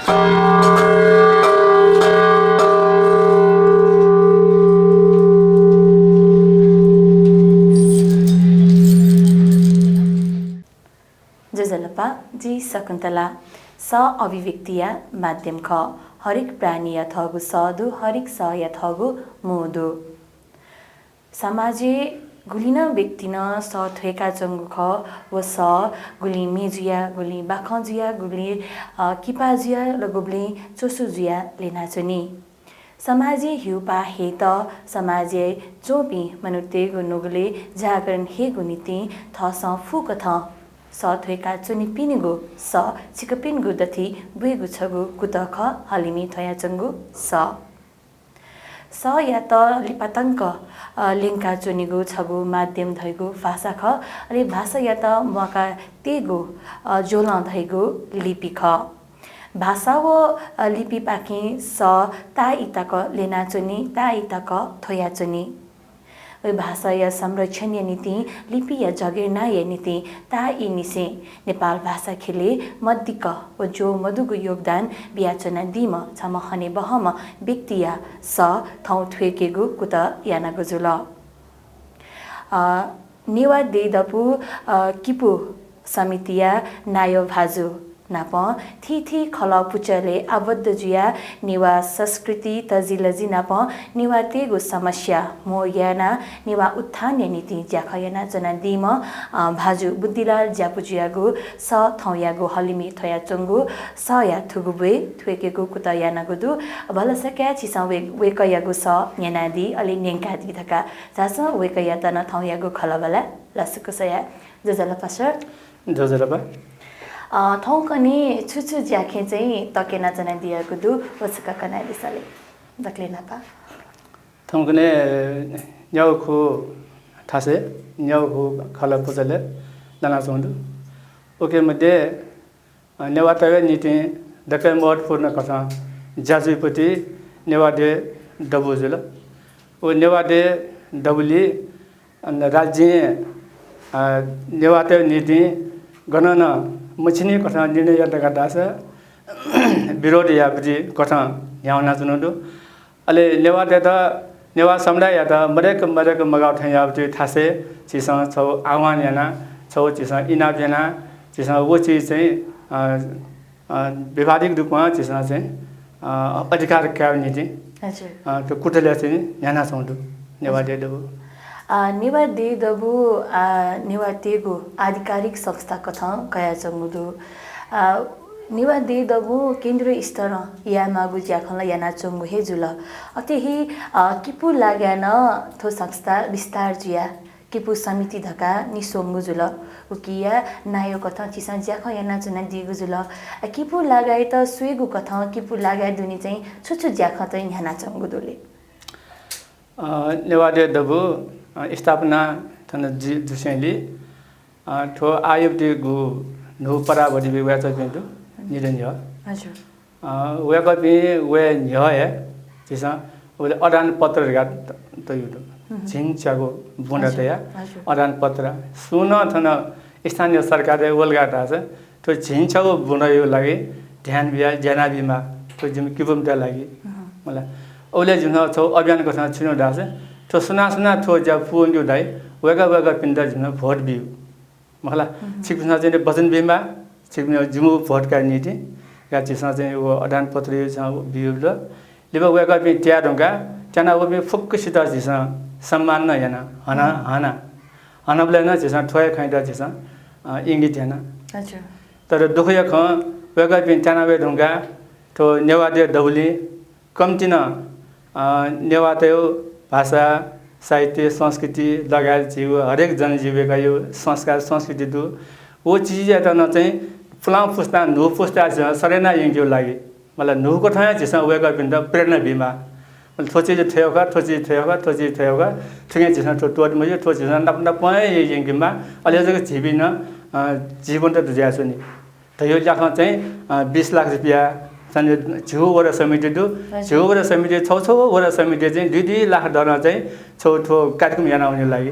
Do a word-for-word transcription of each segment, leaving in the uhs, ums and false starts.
ज्वजलपा, जि शकुन्तला। सः अभिव्यक्तिया माध्यम खः। हरेक प्राणीया थःगु सः दु, हरेक सःया थःगु मू दु। समाजय् गुलिं नं व्यक्तिं सः थ्वय्काच्वंगु खः। व सः गुलिं म्ये जुया, गुलिं बाखं जुया, गुलिं, अ, किपा जुया, ल गुबलें च्वसु जुया ल्यनाच्वनी। समाजय् ह्यूपाः हयेत समाजय् च्वंपिं मनूतय्गु नुगलय् जागरण हयेगु निंतिं थःसं फुकथं सः थ्वय्काच्वनीपिनिगु सः छिकपिनिगु दथुइ ब्वयेगु छगू कुतः खः हलिमय् थ्वयाच्वंगु सः। सःयात लिपातंक, अ, ल्यंकाच्वनीगु छगू माध्यम धइगु भाषा खः। अले भाषायात म्वाका तयेगु, अ, ज्वलं धइगु लिपि खः। भाषा व, अ, लिपिपाखें सः ताःई तक ल्यनाच्वनी, ताःई तक थ्वयाच्वनी। व भाषाया संरक्षणया निंतिं, लिपिया जगेर्नाया निंतिं ताःईनिसें नेपाल भाषा ख्यलय् मदिक्क व ज्वः मदुगु योगदान बियाच्वनादीम्ह छम्ह हनेबहःम्ह व्यक्तिया सः थौं थ्वय्केगु कुतः यानागु जुल। अ, नेवाः देय् दबू, अ, किपू समितिया नायः भाजु नाप थीथी खलः पुचलय् आबद्ध जुयाः नेवाः संस्कृति, तजिलजि नाप नेवाःतय्गु समस्या म्हो यानाः नेवाः उत्थानया निंतिं ज्याखँ यानाच्वनादीम्ह, अ, भाजु बुद्धिलाल ज्यापुजुयागु सः थौंयागु हलिमय् थ्वयाच्वंगु सःया थुगु ब्वय् थ्वय्केगु कुतः यानागु दु। भलसा कयाः छिसं वय्-, वय्कःयागु सः न्यनादी, अले न्यंकादी धकाः झासँ। वय्कःयात नं थौंयागु खँल्हाबल्हा लसकुस याये। ज्वजलपा सर। ज्वजलपा। अ, थौंकन्हय् छु छु ज्याखँय् चाहिँ तक्यनाच्वनादियागु दु, व छकः कनादिसँ ले। दकले न्हापा। थौंकन्हय् न्यागू खु थासय्, न्यागू खु खलः पुचलय् लानाच्वंगु दु। उकी मध्ये, अ, नेवाःतय्गु निंतिं दकले महत्त्वपूर्ण कथं ज्या जुइपति नेवाः देय् दबू जुल। व नेवाः देय् दबुलिइ अन राज्यं, अ, नेवाःतय्गु निंतिं गनं नं मछिनी कथं निर्णय यात धकाः धाःसा विरोध याःपति कथं न्ह्यानाच्वनागु दु। अले नेवाःतय्त, नेवाः समुदाययात मदय्क, मदय्क मगाः थें याःपति थासय् झीसं छगू आह्वान यानाः, छगू झीसं इनाप यानाः, झीसं व चिज चाहिँ, अ, अ, व्यवहारिक रूपमा झीसं चाहिँ, अ, अधिकार कायेगु निंतिं, हजुर। अ, थ्व कुतलय् चाहिँ न्ह्यानाच्वंगु दु, नेवाः हजुर। देय् दबू। अ, नेवाः देय् दबू, अ, नेवाःतय्गु आधिकारिक संस्था कथं कयाच्वंगु दु। अ, नेवाः देय् दबू केन्द्रीय स्तरं यायेमाःगु ज्याखँ ला यानाच्वंगु हे जुल। अथे हे, अ, किपू लागाय् नं थ्व संस्था विस्तार जुयाः किपू समिति धकाः निस्वंगु जुल। उकिया नायः कथं छिसं ज्याखँ यानाच्वनादीगु जुल। अ, किपू लागाय्त स्वयेगु कथं किपू लागाय् दुने चाहिँ छु छु ज्याखँ चाहिँ न्ह्यानाच्वंगु दु ले? अ, नेवाः देय् दबू, अ, स्थापना थन जि-, जुसेंलि, अ, थ्व आःयागु न्हू पदावधिइ वयाच्वंपिं दु, निदँ न्ह्यः। हजुर। अ, वय्कःपिं वये न्ह्यः हे झीसं उबलय् आदान पत्र धकाः त-, तयागु दु। हम्म। झिंच्यागु बुँदा हजुर, तयाः हजुर। आदान पत्र। सुं नं थन स्थानीय सरकारय् वल धाःसा थ्व झिंच्यागु बुँदाया लागि ध्यान बियाः ज्या यानाबीमाः, थ्व जिमि किपूमित लागि। हम्म। मला। उबलय् जिमिसं छगू अभियान कथं छुनागु धाःसा थ्व सुनां सुनां थ्व ज्या पूवंकेगु धाइ, वय्कः वय्कःपिन्त जिमिसं भोट बिउ। मखु ला, हम्म। छिकपिन्सं चाहिँ वचन बीमाः, छिकपिन्सं जिमिगु भोट कायेगु निंतिं, का झीसं चाहिँ व आदान पत्र झीसं बियाबिल। लिपा वय्कःपिं त्याये धुंकाः, त्यानावःपिं फुक्कसित झीसं सम्मान नं याना, हना, हम्म। हना। हनाबलय् नं झीसं थ्व हे खँयात झीसं, अ, इंगित याना। अच्छा। तर दुःखया खँ, वय्कःपिं त्यानावये धुंकाः थ्व नेवाः देय् दबुलिं कम्तिं नं, अ, नेवाःतय्गु भाषा, साहित्य, संस्कृति लगायत झीगु हरेक जनजीविकाया संस्कार, संस्कृति दु। व चिजयात नं चाहिँ पुलां पुस्तां, न्हू पुस्तां झीसं सरे याना यंकेगु लागि, मतलब, न्हू कथं हे झीसं वय्कःपिन्त प्रेरणा बीमाः। मतलब, थ्व चिज थथे खः, थ्व चिज थथे खः, थ्व चिज थथे खः, थुकिं झीसं थ्व त्वःते मज्यू, थ्व झीसं नाप नापं हे यंकेमाः। अले जक झीपिं नं, अ, जीवन्त दुज्याये च्वनी। धयागु ज्याखँ चाहिँ, अ, बीस लाख रुपियाँ चाहिँ झिगू वडा समिति दु। हजुर। झिगू वडा समिति, छगू छगू वडा समिति चाहिँ दुई दुई लाख दरं चाहिँ छगू थ्व कार्यक्रम यानावनेगु लागि,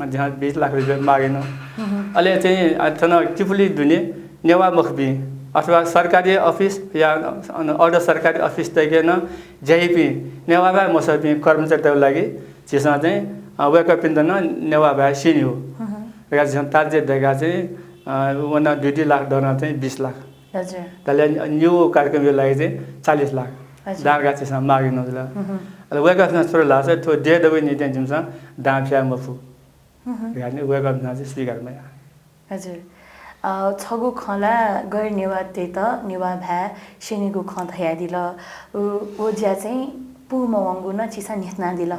अ, झिं बीस लाख रुपियाँ मागे नं। हम्म। अले चाहिँ, अ, थन किपुली दुने नेवाः मखुपिं, अथवा सरकारी अफिस या अन-, अर्ध सरकारी अफिस तय्‌के नं ज्या याइपिं नेवाः भाय् मसःपिं कर्मचारीतय्‌गु लागि झीसं चाहिँ, अ, वय्‌कःपिन्त नं नेवाः भाय् स्यनीगु। हम्म। धकाः झीसं target दय्‌काः चाहिँ, अ, व नं दुई दुई लाख दनाः चाहिँ बिस लाख। हजुर। धाःसा निगू कार्यक्रमया लागि चाहिँ चालिस लाख हजुर। दां धकाः झीसं माग यानागु जुल। हम्म। अले वय्‌कःपिन्सं छु धाल धाःसा थ्व देय् दबूया निंतिं जिमिसं दां फियाः मफु। हम्म। धकाः वय्‌कःपिन्सं चाहिँ स्वीकार मयाः। हजुर। अ, छगू खँ ला गैर नेवाःतय्‌त नेवाः भाय् स्यनीगु खँ धयादिल। व, व ज्या चाहिँ पूमवंगु नं छिसं न्ह्यथनादिल।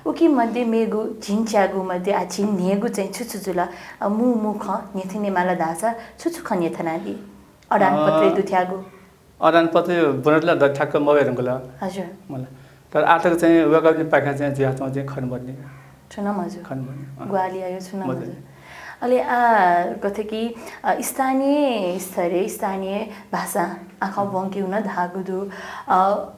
उकी मध्ये मेगु झिंच्यागू मध्ये आः झिंन्हय्‌गू चाहिँ छु छु जुल? अ, मू मू खँ न्ह्यथनेमाल धाःसा छु छु खँ न्ह्यथनादी? अडान अ, पत्रे दुथ्याःगु। अडान पत्रे ब्वनेत ला द-, ठ्याक्क मवये धुंकल। हजुर। मला। तर आःतक चाहिँ वय्‌कःपिनिपाखें चाहिँ जुयाच्वंगु चाहिँ खने मदुनि। छु नं मजू। खने मदुनि। अँ। ग्वाहालि याःगु छु नं मजू। मजू। अले आः गथे कि, अ, स्थानीय स्तरय्, स्थानीय भाषां आखः ब्वंकेगु नं धाःगु दु। अ,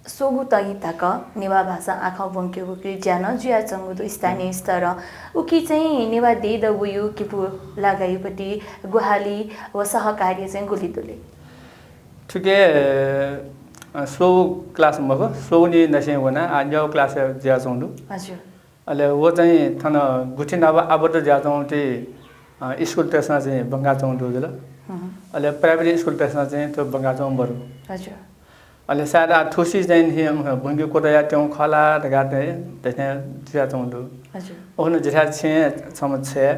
स्वंगू तक तक नेवाः भाषां आखः ब्वंकेगु कि ज्या नं जुयाच्वंगु दु स्थानीय स्तरं। उकी चाहिँ नेवाः देय् दबूया किपु लागायुपट्टि ग्वाहालि व सहकार्य चाहिँ गुलि दु ले? थुके, अ, स्वंगू class मखु, स्वंगू निसें वनाः आः न्यागू class जुयाच्वंगु दु। हजुर। अले व चाहिँ थन गुथि नाप आबद्ध जुयाच्वंगु ति, अ, स्कुलतय्‌सं चाहिँ ब्वंकाच्वंगु दु जुल। हम्म। अले private स्कुलतय्‌सं चाहिँ थ्व ब्वंकाच्वंगु मदु। हजुर। अले सायद आः थुसी चाहिँ नि ब्वंके कुतः यायेत्यंगु खः ला धकाः चाहिँ दथें जुयाच्वंगु दु। हजुर। उखुन्हु जिथाय् छेँय् छम्ह छय्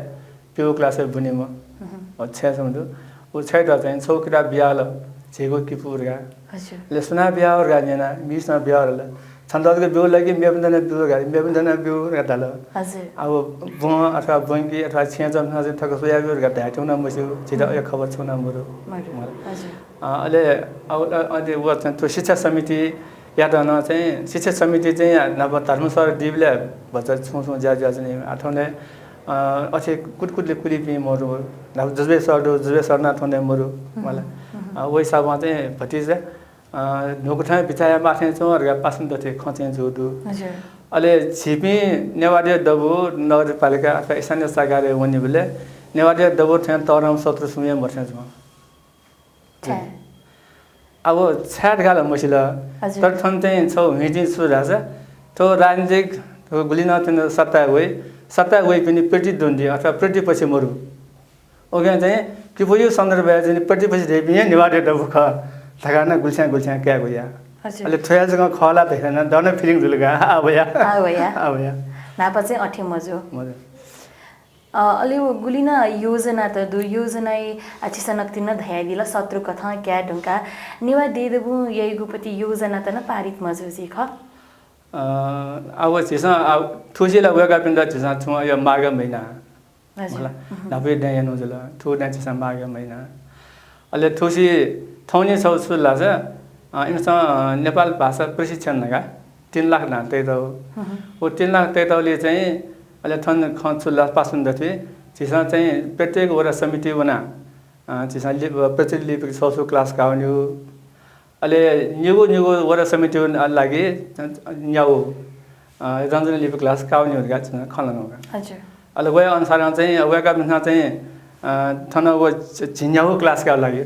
प्यू class-य् ब्वनीम्ह। हम्म। व छय् छम्ह दु। व छय्‌त चाहिँ छगू किताब बियाहल, झीगु किपु धकाः। हजुर। अले सुनां बियाहल धकाः न्यना, मिसां बियाहल। छन्त जक ब्यू ला कि मेपिन्त नं ब्यू धकाः, मेपिन्त नं ब्यू धकाः धाल। हजुर। अब ब्वं अथवा ब्वंकी अथवा छेँय् च्वंपिन्सं चाहिँ थ्व स्वयाः ब्यू धकाः धायेत्यंगु नं मस्यू, झीत अय् खबर छुं नं मरु। मरु। मरु। हजुर। अ, अले अब, अ, अले व चाहिँ थ्व शिक्षा समितियात नं चाहिँ, शिक्षा समिति चाहिँ नाप धर्मसर दीबलय् भचा छुं छुं ज्या जुयाच्वनी। आः थौंलि, अ, अथे कुतकुतले कुलिपिं मरु। नाप जुजुबेसर दु, जुजुबेसर नं थौंलि मरु। हम्म, मला। हम्म। अ, व हिसाबं चाहिँ भतिचा, अ, न्हूकथं बिचाः यायेमाः थें च्वं धकाः पासापिन्त थें खँ चाहिँ जूगु दु। हजुर। अले झीपिं नेवाः देय् दबू नगरपालिका अथवा स्थानीय सरकारय् वनीबलय् नेवाः देय् दबू थें तःधंम्ह शत्रु सुं हे मदु थें च्वं। छाय्? अब छाय् धकाः ला मसिल। हजुर। तर थन चाहिँ छगू हुइँति छु धाःसा, थ्व राजनीतिक थ्व गुलि नं थन सत्ताय् वइ, सत्ताय् वइपिनि प्रतिद्वन्द्वी अथवा प्रतिपक्ष मरु। उकिं चाहिँ किपुया सन्दर्भय् चाहिँ प्रतिपक्ष धइपिं हे नेवाः देय् दबू खः धकाः नं गुलिस्यां गुलिस्यां कायेगु या। हजुर। अले थ्वया जक खः ला धइथें नं दन feeling जुल का, आः वया। आः वया। आः वया। न्हापा चाहिँ अथे मजू। मजू। अ, अले व गुलि नं योजनात दु, योजनाय्, अ, छिसं नकतिनि नं धयादिल, शत्रु कथं काये धुंकाः नेवाः देय् दबू याइगुपति योजनात नं पारित मजू जुइ खः। अ, अब झीसं, अ, थुसी ला वय्‌कःपिन्त झीसं छुं अय् मार्ग मयाना। हजुर। मला, हम्म। न्हापाया दँय् यंगु जुल, थुगु दँय् झीसं मार्ग मयाना। अले थुसी थौंनि छगू छु धाःसा, अ, इमिसं, अ, नेपाल भाषा प्रशिक्षण धकाः तीन लाख नं तयातःगु। हम्म। व तीन लाख तयातःगुलिइ चाहिँ अले थन खँ छु धाःसा पासापिन्त थुइ, झीसं चाहिँ प्रत्येक वडा समिति वनाः, अ, झीसं लिप-, प्रचलित लिपिक छगू छगू class काःवनीगु। अले निगू निगू वडा समितिया लागि न्यागू, अ, रंजना लिपि class काःवनीगु धकाः झीसं खँ ल्हानागु का। हजुर। अले वया अनुसारं चाहिँ वय्‌कःपिन्सं चाहिँ, अ, थन व झि-, झिंन्यागू class काःगु लागि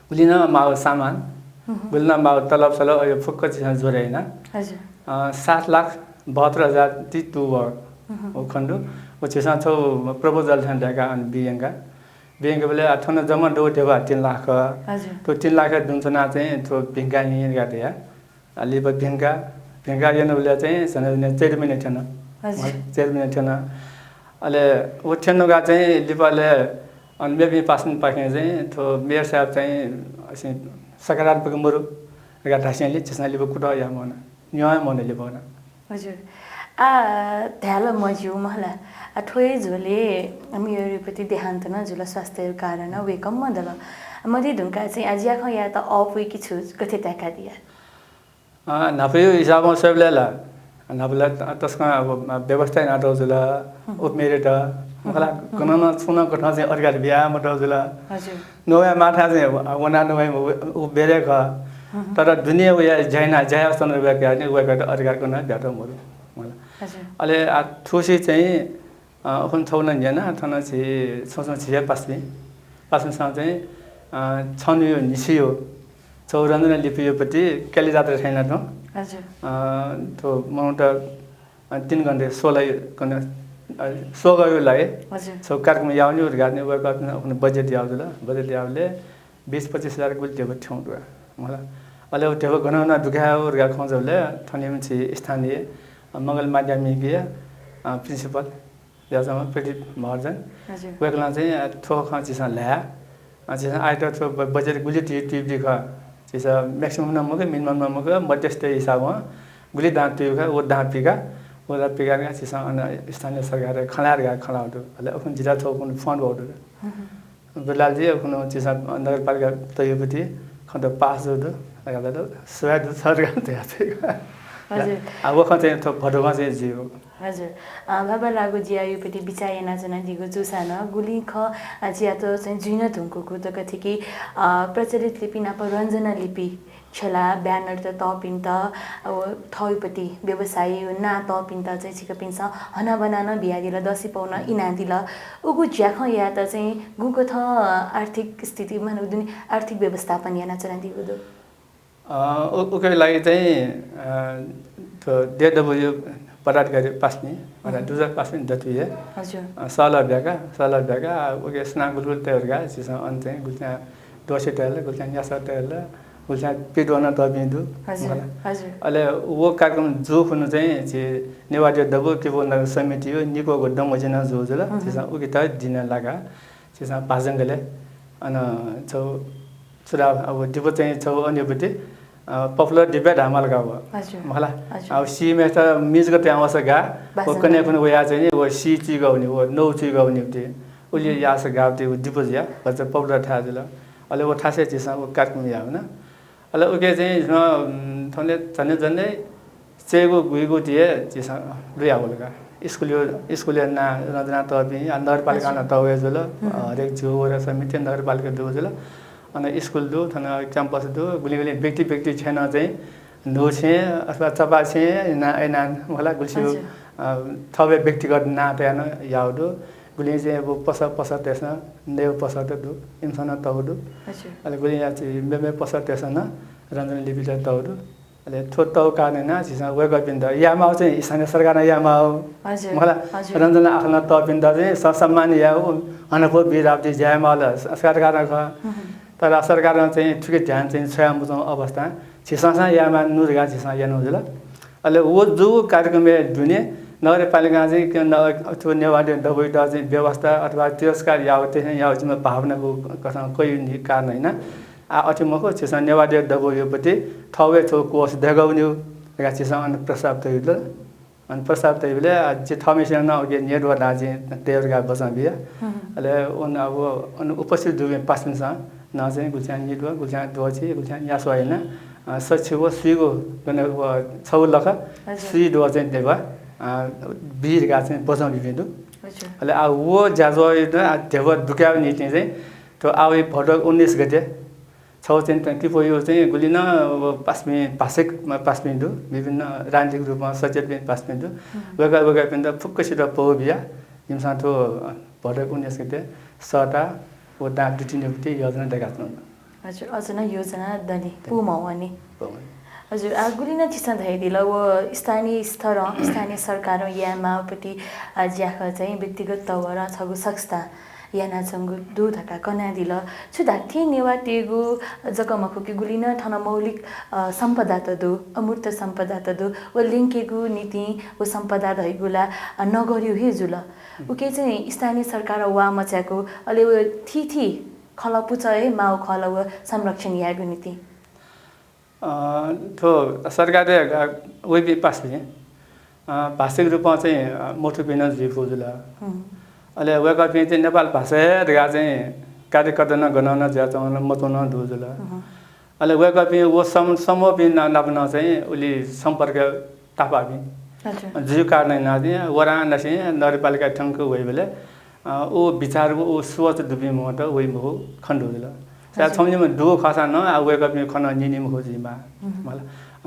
गुलि नं माःगु सामान, हम्म। गुलि नं माःगु तलब सलब, अले फुक्क झीसं जोडे याना। हजुर। अ, सात लाख बहत्तर हजार ति तू व, हम्म। व खँ दु। व झीसं छगू proposal थें दय्‌काः अन बियंका। बियंकाबलय्, अ, थन जम्मा दु ध्यबा तीन लाख खः। हजुर। थ्व तीन लाख दुने च्वनाः चाहिँ थ्व भिंका हि धकाः धया। अ, लिपा भिंका, भिंका यंबलय् चाहिँ झन्डै झन्डै चैत महिना थ्यन। हजुर। चैत महिना थ्यन। अले व थ्यन धुंकाः चाहिँ लिपा अले अन मेपिं पासापिंपाखें चाहिँ थ्व मेयर साहेब चाहिँ असे सकारात्मक मरु धकाः धासेंलि झीसं लिपा कुतः याये मवना। न्यं हे मवना लिपा नं। हजुर। आ, धायेला मज्यू मला। आ, थ्व हे झ्वलय् मेयरयापति देहान्त नं जुल, स्वास्थ्यया कारणं वय्‌कः मदल। मदये धुंकाः चाहिँ आ ज्याखँयात अःपुइ कि छु गथे ताय्‌कादिया? अ, न्हापाया हिसाबं स्वयेबलय् ला, न्हापा ला त-, तसकं अब व्यवस्था यानातःगु जुल, हम्म। उपमेयरयात, हम्म। मला, हम्म। गनं नं छुं नं कथं चाहिँ अधिकार बिया मतःगु जुल। हजुर। नवाये माःथाय् चाहिँ व-, वनाः नवाये उ-, उपमेयर खः। हम्म। तर दुने वया ज्या याना, ज्या याःगु सन्दर्भय् कयाः नि वय्‌कःयात अधिकार गनं बियातःगु मरु। मला। हजुर। अले आ थुसी चाहिँ अ, उखुन्हु थौं नं न्यना, थन झी छुं छुं झी हे पासापिं, पासापिंसं चाहिँ अ, छन्हु यो, न्हिसि यो, छौ रञ्जना लिपि यो पति क्याली जात्रा थें याना तुं। हजुर। अ, थ्व मनूत, अ, तीन घण्टे, सोह्र घण्टे, अ, सोह्र यो लाइ। हजुर। छौ कार्यक्रम यावनी धकाः नि वय्कःपिन्सं अखुन्हु बजेट याव जुल। बजेट यावले बीस पच्चिस हजार गुलि ध्यबा थ्यंगु दु। मला। अले व ध्यबा गन गन दुकायेगु धकाः खँ जूबले थन यमछि स्थानीय, अ, मंगल माध्यमिकया, अ, principal याजमा प्रदीप महर्जन। हजुर। वय्कलं चाहिँ, अ, थ्व खँ झीसं ल्हाये। अ, झीसं आइत थ्व ब-, बजेट गुलि तुइ, तुइबी खः। झीसं maximum नं मखु, minimum नं मखु, मध्यस्थ हिसाबं गुलि दां तुइ खः, व दां पिका, व दां पिका का झीसं अन स्थानीय सरकारय् खँ ल्हाये धकाः खँ ल्हाउ दु। अले अखुन्हु जितः थौंकन्हय् fund वःगु दु। हजुर। गुरुलालजी, अखुन्हु झीसं नगरपालिका तय्‌पति खँ त पास जू दु। अले सुभाय् दु सरकार तया चाहिँ। हजुर। आ, व खँ चाहिँ थ्व भदौं चाहिँ जुइगु। हजुर। अ, बाबा लागु जिया यो पति बिचाः यानाच्वनादीगु जूसां नं गुलिं खँ, अ, जियात चाहिँ जुइ नं धुंकूगु दक थें कि, अ, प्रचलित लिपि नाप रञ्जना लिपि छ्यला banner त तःपिन्त, अ, व थौंपति व्यवसायी नां तःपिन्त चाहिँ छिकपिन्सं हनाबना नं बियादिल, दसिपौ नं इनादिल। उगु ज्याखँ यायेत चाहिँ गुकथं आर्थिक स्थिति, माने दुने आर्थिक व्यवस्थापन यानाच्वनादीगु दु? अ, उ-, उके लागि चाहिँ, अ, थ्व देय् दबूया पदाधिकारी पासापिं, अर्थात् दुजः पासापिं दथुइ हे। हजुर। अ, सल्लाह ब्याका, सल्लाह ब्याका, आ, उके सुनां गुलगुल तये धकाः झीसं अन चाहिँ गुलिस्यां द्वःछि तयल, गुलिस्यां न्यासः तयल, गुलिस्यां पिद्वः नं तःपिं दु। हजुर, मला। हजुर। अले व कार्यक्रम जूखुन्हु चाहिँ झी नेवाः देय् दबू किपू नगर समितिया निक्वःगु दंगोजिं नं जू जुल। हजुर। झीसं उकेत दिं नं लाका। झीसं भाजंगलय् अन छौ चुरा, अब दिपु चाहिँ छौ अन यो पति, अ, popular debate धायेमाल का व। हजुर। मला। हजुर। अब सीम्हेसित music तयां वःसा गा, व भाजंगलय्। कन्हय् खुन्हु वया चाहिँ नि, व सी चुइगु नि, व नौ चुइगु नि उति। उलि याःसा गा उति, व दिपु जुया, भचा popular थाय् जुल। अले व थासय् झीसं व कार्यक्रम यावना। अले उके चाहिँ झन, उम्, थौंले झन्डै झन्डै चय्‌गू गुइगू ति हे झीसं लुया वल का। स्कुलया, स्कुलया नां रञ्जना तःपिं, आ, नगरपालिकां नं तःगु हे जुल। हम्म। हरेक झ्यू वडा समिति नगरपालिका दुगु जुल। अन स्कुल दु, थन campus दु, गुलिं गुलिं व्यक्ति व्यक्ति छेँनं चाहिँ न्हू छेँ अथवा चपाः छेँ ना, ए ना, मला गुलिस्यु, हजुर। अ, थःगु व्यक्तिगत नां तयाः नं याःगु दु। गुलिं चाहिँ अब पसः, पसःतय्‌सं, नयेगु पसःत दु, इमिसं नं तःगु दु। हजुर। अले गुलिं या चाहिँ मेमेगु पसःतय्‌सं नं रञ्जना लिपित तःगु दु। अले थ्व तःगु कारणं यानाः झीसं वय्‌कःपिन्त यायेमाःगु चाहिँ स्थानीय सरकारं यायेमाःगु। हजुर, मला, हजुर। रञ्जना आखलं तःपिन्त चाहिँ स-, सम्मान यायेगु, हनापौ बिरापति ज्या यायेमाःगु ला स-, सरकारं खः। हम्म। तर सरकारं चाहिँ थुके ध्यान चाहिँ छ्वया मच्वंगु अवस्थां झीसं नं यायेमाःगु दु धकाः झीसं यानागु जुल। अले व जूगु कार्यक्रमय् दुने नगरपालिकां चाहिँ के न-, थ्व नेवाः देय् दबूयात चाहिँ व्यवस्था अथवा तिरस्कार याःगु, त्यथें याःगु जिम्मा भावनागु कथं कयागु कारणं यानाः आ, अथे मखु, झीसं नेवाः देय् दबूया पति थःगु हे छगू कोष दयेकावनेगु धकाः झीसं अन प्रस्ताव तयादिल। अन प्रस्ताव तयाबलय्, आ, झी थःम्हेसिनं नं उके न्यद्वः धकाः झीसं तये धकाः बचं बिया। हम्म। अले अन, अब अन उपस्थित दुपिं पासापिन्सं नं चाहिँ गुलिस्यां न्यद्वः, गुलिस्यां द्वःछि, गुलिस्यां न्यासः यानाः, आ, सछि व सुइगु गन व छगू लखा हजुर। सुइ द्वः चाहिँ ध्यबा, आ, बी धकाः चाहिँ बचं बिपिं दु। हजुर। अले आ, व ज्याझ्वःयात, आ, ध्यबा दुकायेगु निंतिं चाहिँ थ्व आः वइ भदौ उन्नाइस गते छगू चाहिँ त किपूया चाहिँ गुलि नं व पासापिं, भाषिक पासापिं दु, विभिन्न राजनीतिक रूपं सचेत पासापिं दु। हम्म। वय्‌कः, वय्‌कःपिन्त फुक्कसित पौ बिया, इमिसं थ्व भदौ उन्नाइस गते सःता व दां दुतिनेगु पति योजना दयेकाच्वनागु दु। हजुर, अझ नं योजना दनि, दनि। पूमवनि। पूमवनि। हजुर, आ, गुलि नं छिसं धयादिल, व स्थानीय स्तरं, स्थानीय सरकारं यायेमाःगु पति, आ, ज्याखँ चाहिँ व्यक्तिगत तवरं छगू संस्था यानाच्वंगु दु धकाः कनादिल। छु धात्थें नेवाःतय्‌गु जक मखु कि गुलि नं थन मौलिक, अ, सम्पदात दु, अमूर्त सम्पदात दु। व ल्यंकेगु निंतिं व सम्पदा धइगु ला, अ, नगरया हे जुल। उके चाहिँ स्थानीय सरकारं वाः मचायेकु, अले व थीथी खलः पुचः हे माःगु खः ला व संरक्षण यायेगु निंतिं। अ, थ्व सरकारया, अ, वइपिं पासापिं, अ, भाषिक रूपं चाहिँ, अ, मथूपिं नं जुइफु जुल। हम्म। अले वय्‌कःपिं चाहिँ नेपाल भाषा हे धकाः चाहिँ कार्यकर्ता नं गनं नं जुयाच्वंगु नं मच्वंगु नं दु जुल। हम्म। अले वय्‌कःपिं व सम-, समूहपिं ना-, नाप नं चाहिँ उलि सम्पर्क तापाःपिं। अच्छा। जुइगु कारणं यानाः चाहिँ वरांनिसें नगरपालिका थ्यंक वइबलय् अ, व विचार व, व सोच दुपिं मनूत वइ मखु खने दु जुल। सायद अच्छा। छम्ह निम्ह दु खःसां नं, आ, वय्‌कःपिं खँ न्यनी मखु जुइमाः। हम्म। मला।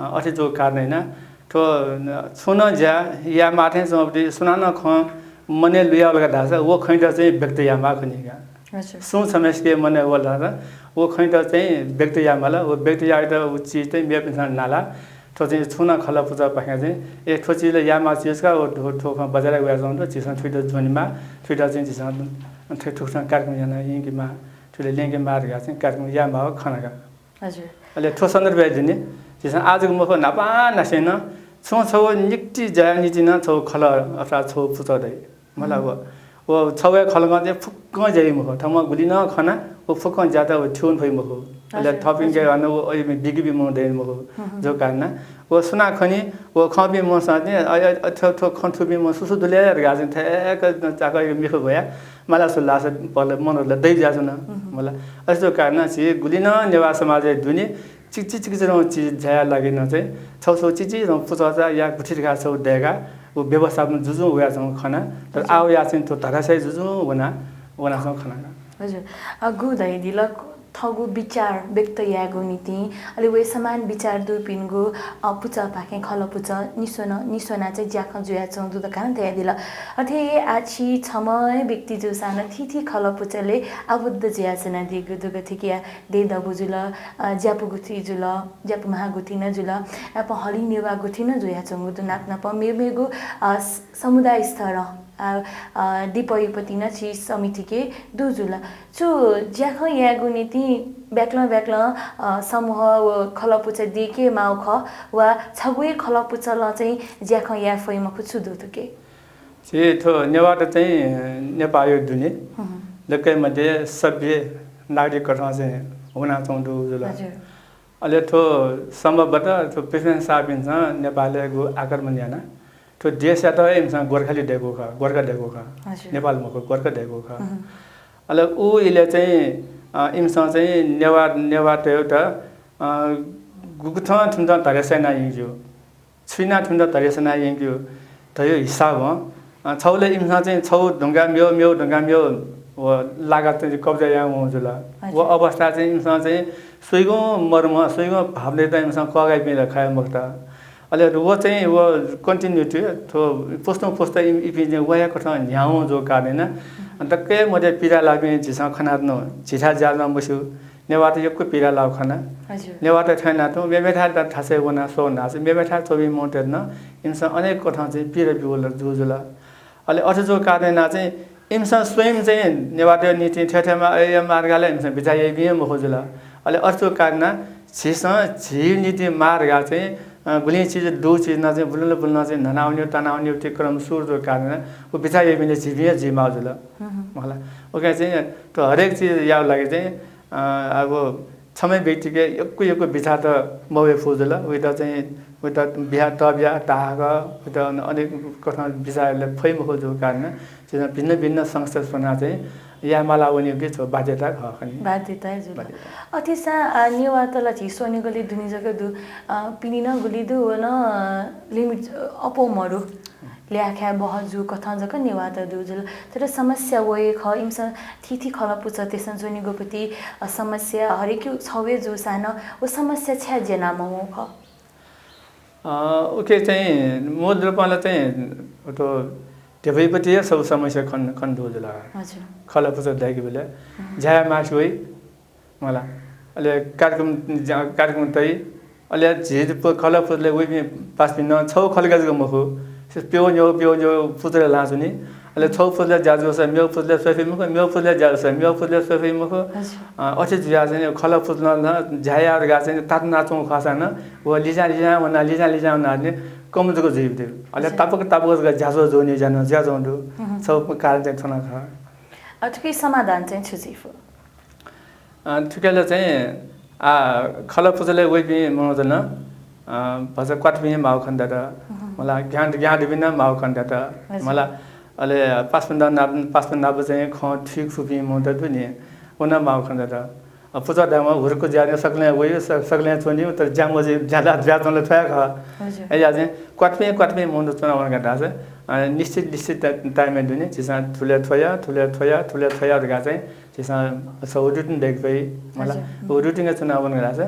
अ, अथे जूगु कारणं यानाः थ्व, अ, छुं नं ज्या यायेमाः थें च्वंबलय् सुनानं खँ मनय् लुयावल का धाःसा व खँयात चाहिँ व्यक्त यायेमाः खनी का। हजुर। सुं छम्हय्सिके मनय् वल धाःसा व खँयात चाहिँ व्यक्त यायेमाल। व व्यक्त यायेत व चिज चाहिँ मेपिन्सं नाला। थ्व चाहिँ छुं नं खलः पुचःपाखें चाहिँ, ए, थ्व चिज ला यायेमाः चिज का, व थ्व, थ्व खँ बजारय् वयाच्वंगु दु, झीसं थुइत ज्वनेमाः, थुइत चाहिँ झीसं थु-, थुकथं कार्यक्रम याना यंकेमाः, थुइत ल्यंकेमाः धकाः चाहिँ कार्यक्रम यायेमाःगु खना का। हजुर। अले थ्व सन्दर्भय् दुने, झीसं आजको मखु न्हापांनिसें नं छुं छगू निकति ज्याया निंतिं नं छगू खलः अथवा छगू पुचः दइ। मला व, व छगू हे खलकं चाहिँ फुक्कं ज्या याइ मखु। थःम्हं गुलि नं खना, व फुक्कं ज्यात व थ्यने फइ मखु। अले हजुर, थःपिंके हजुर। अन व अय् बिगिबी मनू दइ मखु। हुँ, हुँ। जो कारणं व सुनां खनी, व खंपिं मनूसं चाहिँ अ, अ, अ, थ्व, थ्व खँ थुपिं मनू सु सु दु ले धकाः चाहिँ थय्क चाकःया मिखा ब्वयाः मला सु लासा पहल मनूत ला दइ जुयाच्वन। हुँ, हुँ। मला। अथे जो कारणं झी गुलि नं नेवाः समाजय् दुने चिकचिक चिकचिक चिज ज्याया लागि नं चाहिँ छगू छगू चिकचिक पुचःचा या गुथि धकाः छगू दय्काः व व्यवस्थापन जुजुं वयाच्वंगु खना। तर हजुर। आः वयाः चाहिँ थ्व धराशायी जुजुं वना, वनाच्वंगु खना। हजुर। अ, गु धयादिल, थःगु विचार व्यक्त यायेगु निंतिं, अले वय् समान विचार दुपिनिगु, अ, पुचःपाखें खलः पुचः निस्वना, निस्वनाः चाहिँ ज्याखँ जुयाच्वंगु दु धकाः नं धयादिल। अथे हे आः छि छम्ह हे व्यक्ति जूसां नं थीथी खलः पुचलय् आबद्ध जुयाच्वनादीगु दु, गथे कि या देय् दबू जुल, अ, ज्यापु गुथि जुल, ज्यापु म्हा गुथि नं जुल, नाप हलिं नेवाः गुथि नं जुयाच्वंगु दु। नाप नाप मेमेगु, अ, स-, समुदाय स्तरं, अ, अ, दिपयुपति नं छि समितिके दु जुल। छु ज्याखँ यायेगु निंतिं ब्याक्लं ब्याक्लं, अ, समूह व खलः पुचः दय्के माःगु खः वा छगू हे खलः पुचलं चाहिँ ज्याखँ याये फइ मखु छु दु थुके? झी थ्व नेवाःत चाहिँ नेपाःया दुने हुँ, हुँ। दक्वय् मध्ये सभ्य नागरिक कथं चाहिँ वनाच्वंगु दु जुल। हजुर। अले थ्व सम्भवतः थ्व पृथ्वीनारायण शाहपिन्सं नेपालय् गु आक्रमण यानाः थ्व देशयात हे इमिसं गोर्खाली धयागु खः, गोर्खा धयागु खः। हजुर। नेपाल मखु, गोर्खा धयागु खः। हुँ, हुँ। अले उ इलय् चाहिँ, अ, इमिसं चाहिँ नेवाः, नेवाःतय्त, अ, गुकथं थुमित धराशायी याना यंकेगु, छु यानाः थुमित धराशायी याना यंकेगु धयागु हिसाबं, अ, छगू ला इमिसं चाहिँ छगू धुंकाः मेगु, मेगु धुंकाः मेगु व लागाः चाहिँ कब्जा याना वंगु जुल। हजुर। व अवस्था चाहिँ इमिसं चाहिँ सुइगुं मर्म, सुइगुं भावनायात इमिसं कःघाइ बियाः खये मखुत। अले व चाहिँ व continuity, थ्व पुस्तौं पुस्ता इम-, इपिं चाहिँ व हे कथं न्ह्यावं जूगु कारणं दक्वय् मध्ये पीडा लाःपिं झीसं खनादीगु, झीथाय् ज्याःगु नं मस्यू। नेवाःत यक्व पीडा लाःगु खना। हजुर। नेवाःत थथे यानातुं मेमेथाय् थासय् वनाः स्वः धाःसा मेमेथाय्त च्वंपिं मनूतय्त नं इमिसं अनेक कथं चाहिँ पीडा ब्यूगु जुल। अले अथे जूगु कारणं यानाः चाहिँ इमिसं स्वयं चाहिँ नेवाःतय् निंतिं थथे थथे मा-, अय् मार्गलय् इमिसं बिचाः याइपिं हे मखु जुल। अले अथे जूगु कारणं यानाः झीसं झी निंतिं माः धकाः चाहिँ, अ, गुलिं चिज दु चिज नं चाहिँ बुलुल बुलुल चाहिँ न्हनावनेगु, तनावनेगु ति क्रम सुरु जूगु कारणं यानाः व बिचाः याइपिं ला झीपिं हे जुइमाःगु जुल। हुँ, हुँ। मला। उकिं चाहिँ थ्व हरेक चिज यायेगु लागि चाहिँ, अ, अब छम्ह व्यक्तिके यक्व यक्व बिचाःत मवये फु जुल। उइत चाहिँ, उइत बिहा तबिहा ताहाक, उइत अन-, अनेक कथं बिचाः यायेगु फइ मखु जूगु कारणं झीसं भिन्न भिन्न संस्था स्वनाः चाहिँ याये माला वनीगु छगू बाध्यता खः खनी। बाध्यता जुल। बाध्यता। अथेसां, अ, नेवाःत ला झी स्वनिगलय् दुने जक दु, अ, पिने नं गुलि दु, व नं, अ, limit, अ, अप्वः मरु। ल्याखा बहःजू कथं जक नेवाःत दु जुल। तर समस्या व हे खः, इमिसं थीथी खलः पुचःतय्सं ज्वनीगु पति, अ, समस्या हरेक छगू हे जूसां नं व समस्या छाय् ज्यना मवं खः? अ, उके चाहिँ मूल रूपं ला चाहिँ थ्व ध्यबाया पति हे छगू समस्या खने, खने दु जुल। हजुर। खलः पुचः दय्केबलय् हुँ। ज्या याये मास्ति वइ। मला। अले कार्यक्रम, ज्या-, कार्यक्रम तइ। अले झी प-, खलः पुचलय् वइपिं पासापिं नं छगू खलःया जक मखु। प्यंगू न्यंगू, प्यंगू न्यंगू पुचलय् लानाच्वनी। अले छगू पुचलय् ज्या जूसा मेगु पुचलय् स्वये फइ मखु, मेगु पुचलय् ज्या जूसा मेगु पुचलय् स्वये फइ मखु। हजुर। अ, अथे जुयाः चाहिँ खलः पुचलं ज्या याये धकाः चाहिँ तातुनाच्वंगु खःसां नं व लिजां लिजां वनाः, लिजां लिजां वनाः चाहिँ कम जक जुइ। अले हजुर। तापाक तापाक जक ज्याझ्वः जूगु ज्या नं जुयाच्वंगु दु। हुँ, हुँ। छगू कारण चाहिँ थ्व नं खः। अ, थुकिया समाधान चाहिँ छु जुइ फु? अ, थुकिया ला चाहिँ, आ, खलः पुचलय् वइपिं मनूत नं, अ, भचा क्वातुपिं माःगु खने दत। हुँ। मला, ज्ञान, ज्ञान दुपिं नं माःगु खने दत। हजुर। मला, अले पासापिं नाप, पासापिं नाप चाहिँ खँ थुइके फुपिं मनूत दुने, व नं माःगु खने दत। अ, पुचः धायेमाः हुरुक्क ज्या यानाः सकलें वइ, स-, सकलें च्वनी, तर ज्या मजू, ज्या ला, ज्या च्वंगु ला थ्व हे खः। हजुर। अय्‌या चाहिँ क्वातुपिं, क्वातुपिं मनूत च्वनावन का धाःसा, अ, निश्चित, निश्चित टा-, time-य् दुने, झीसं थुलय् थ्व या, थुलय् थ्व या, थुलय् थ्व या धकाः चाहिँ झीसं छगू routine दय्के फइ, मला। हजुर। व routine-य् च्वनावन धाःसा,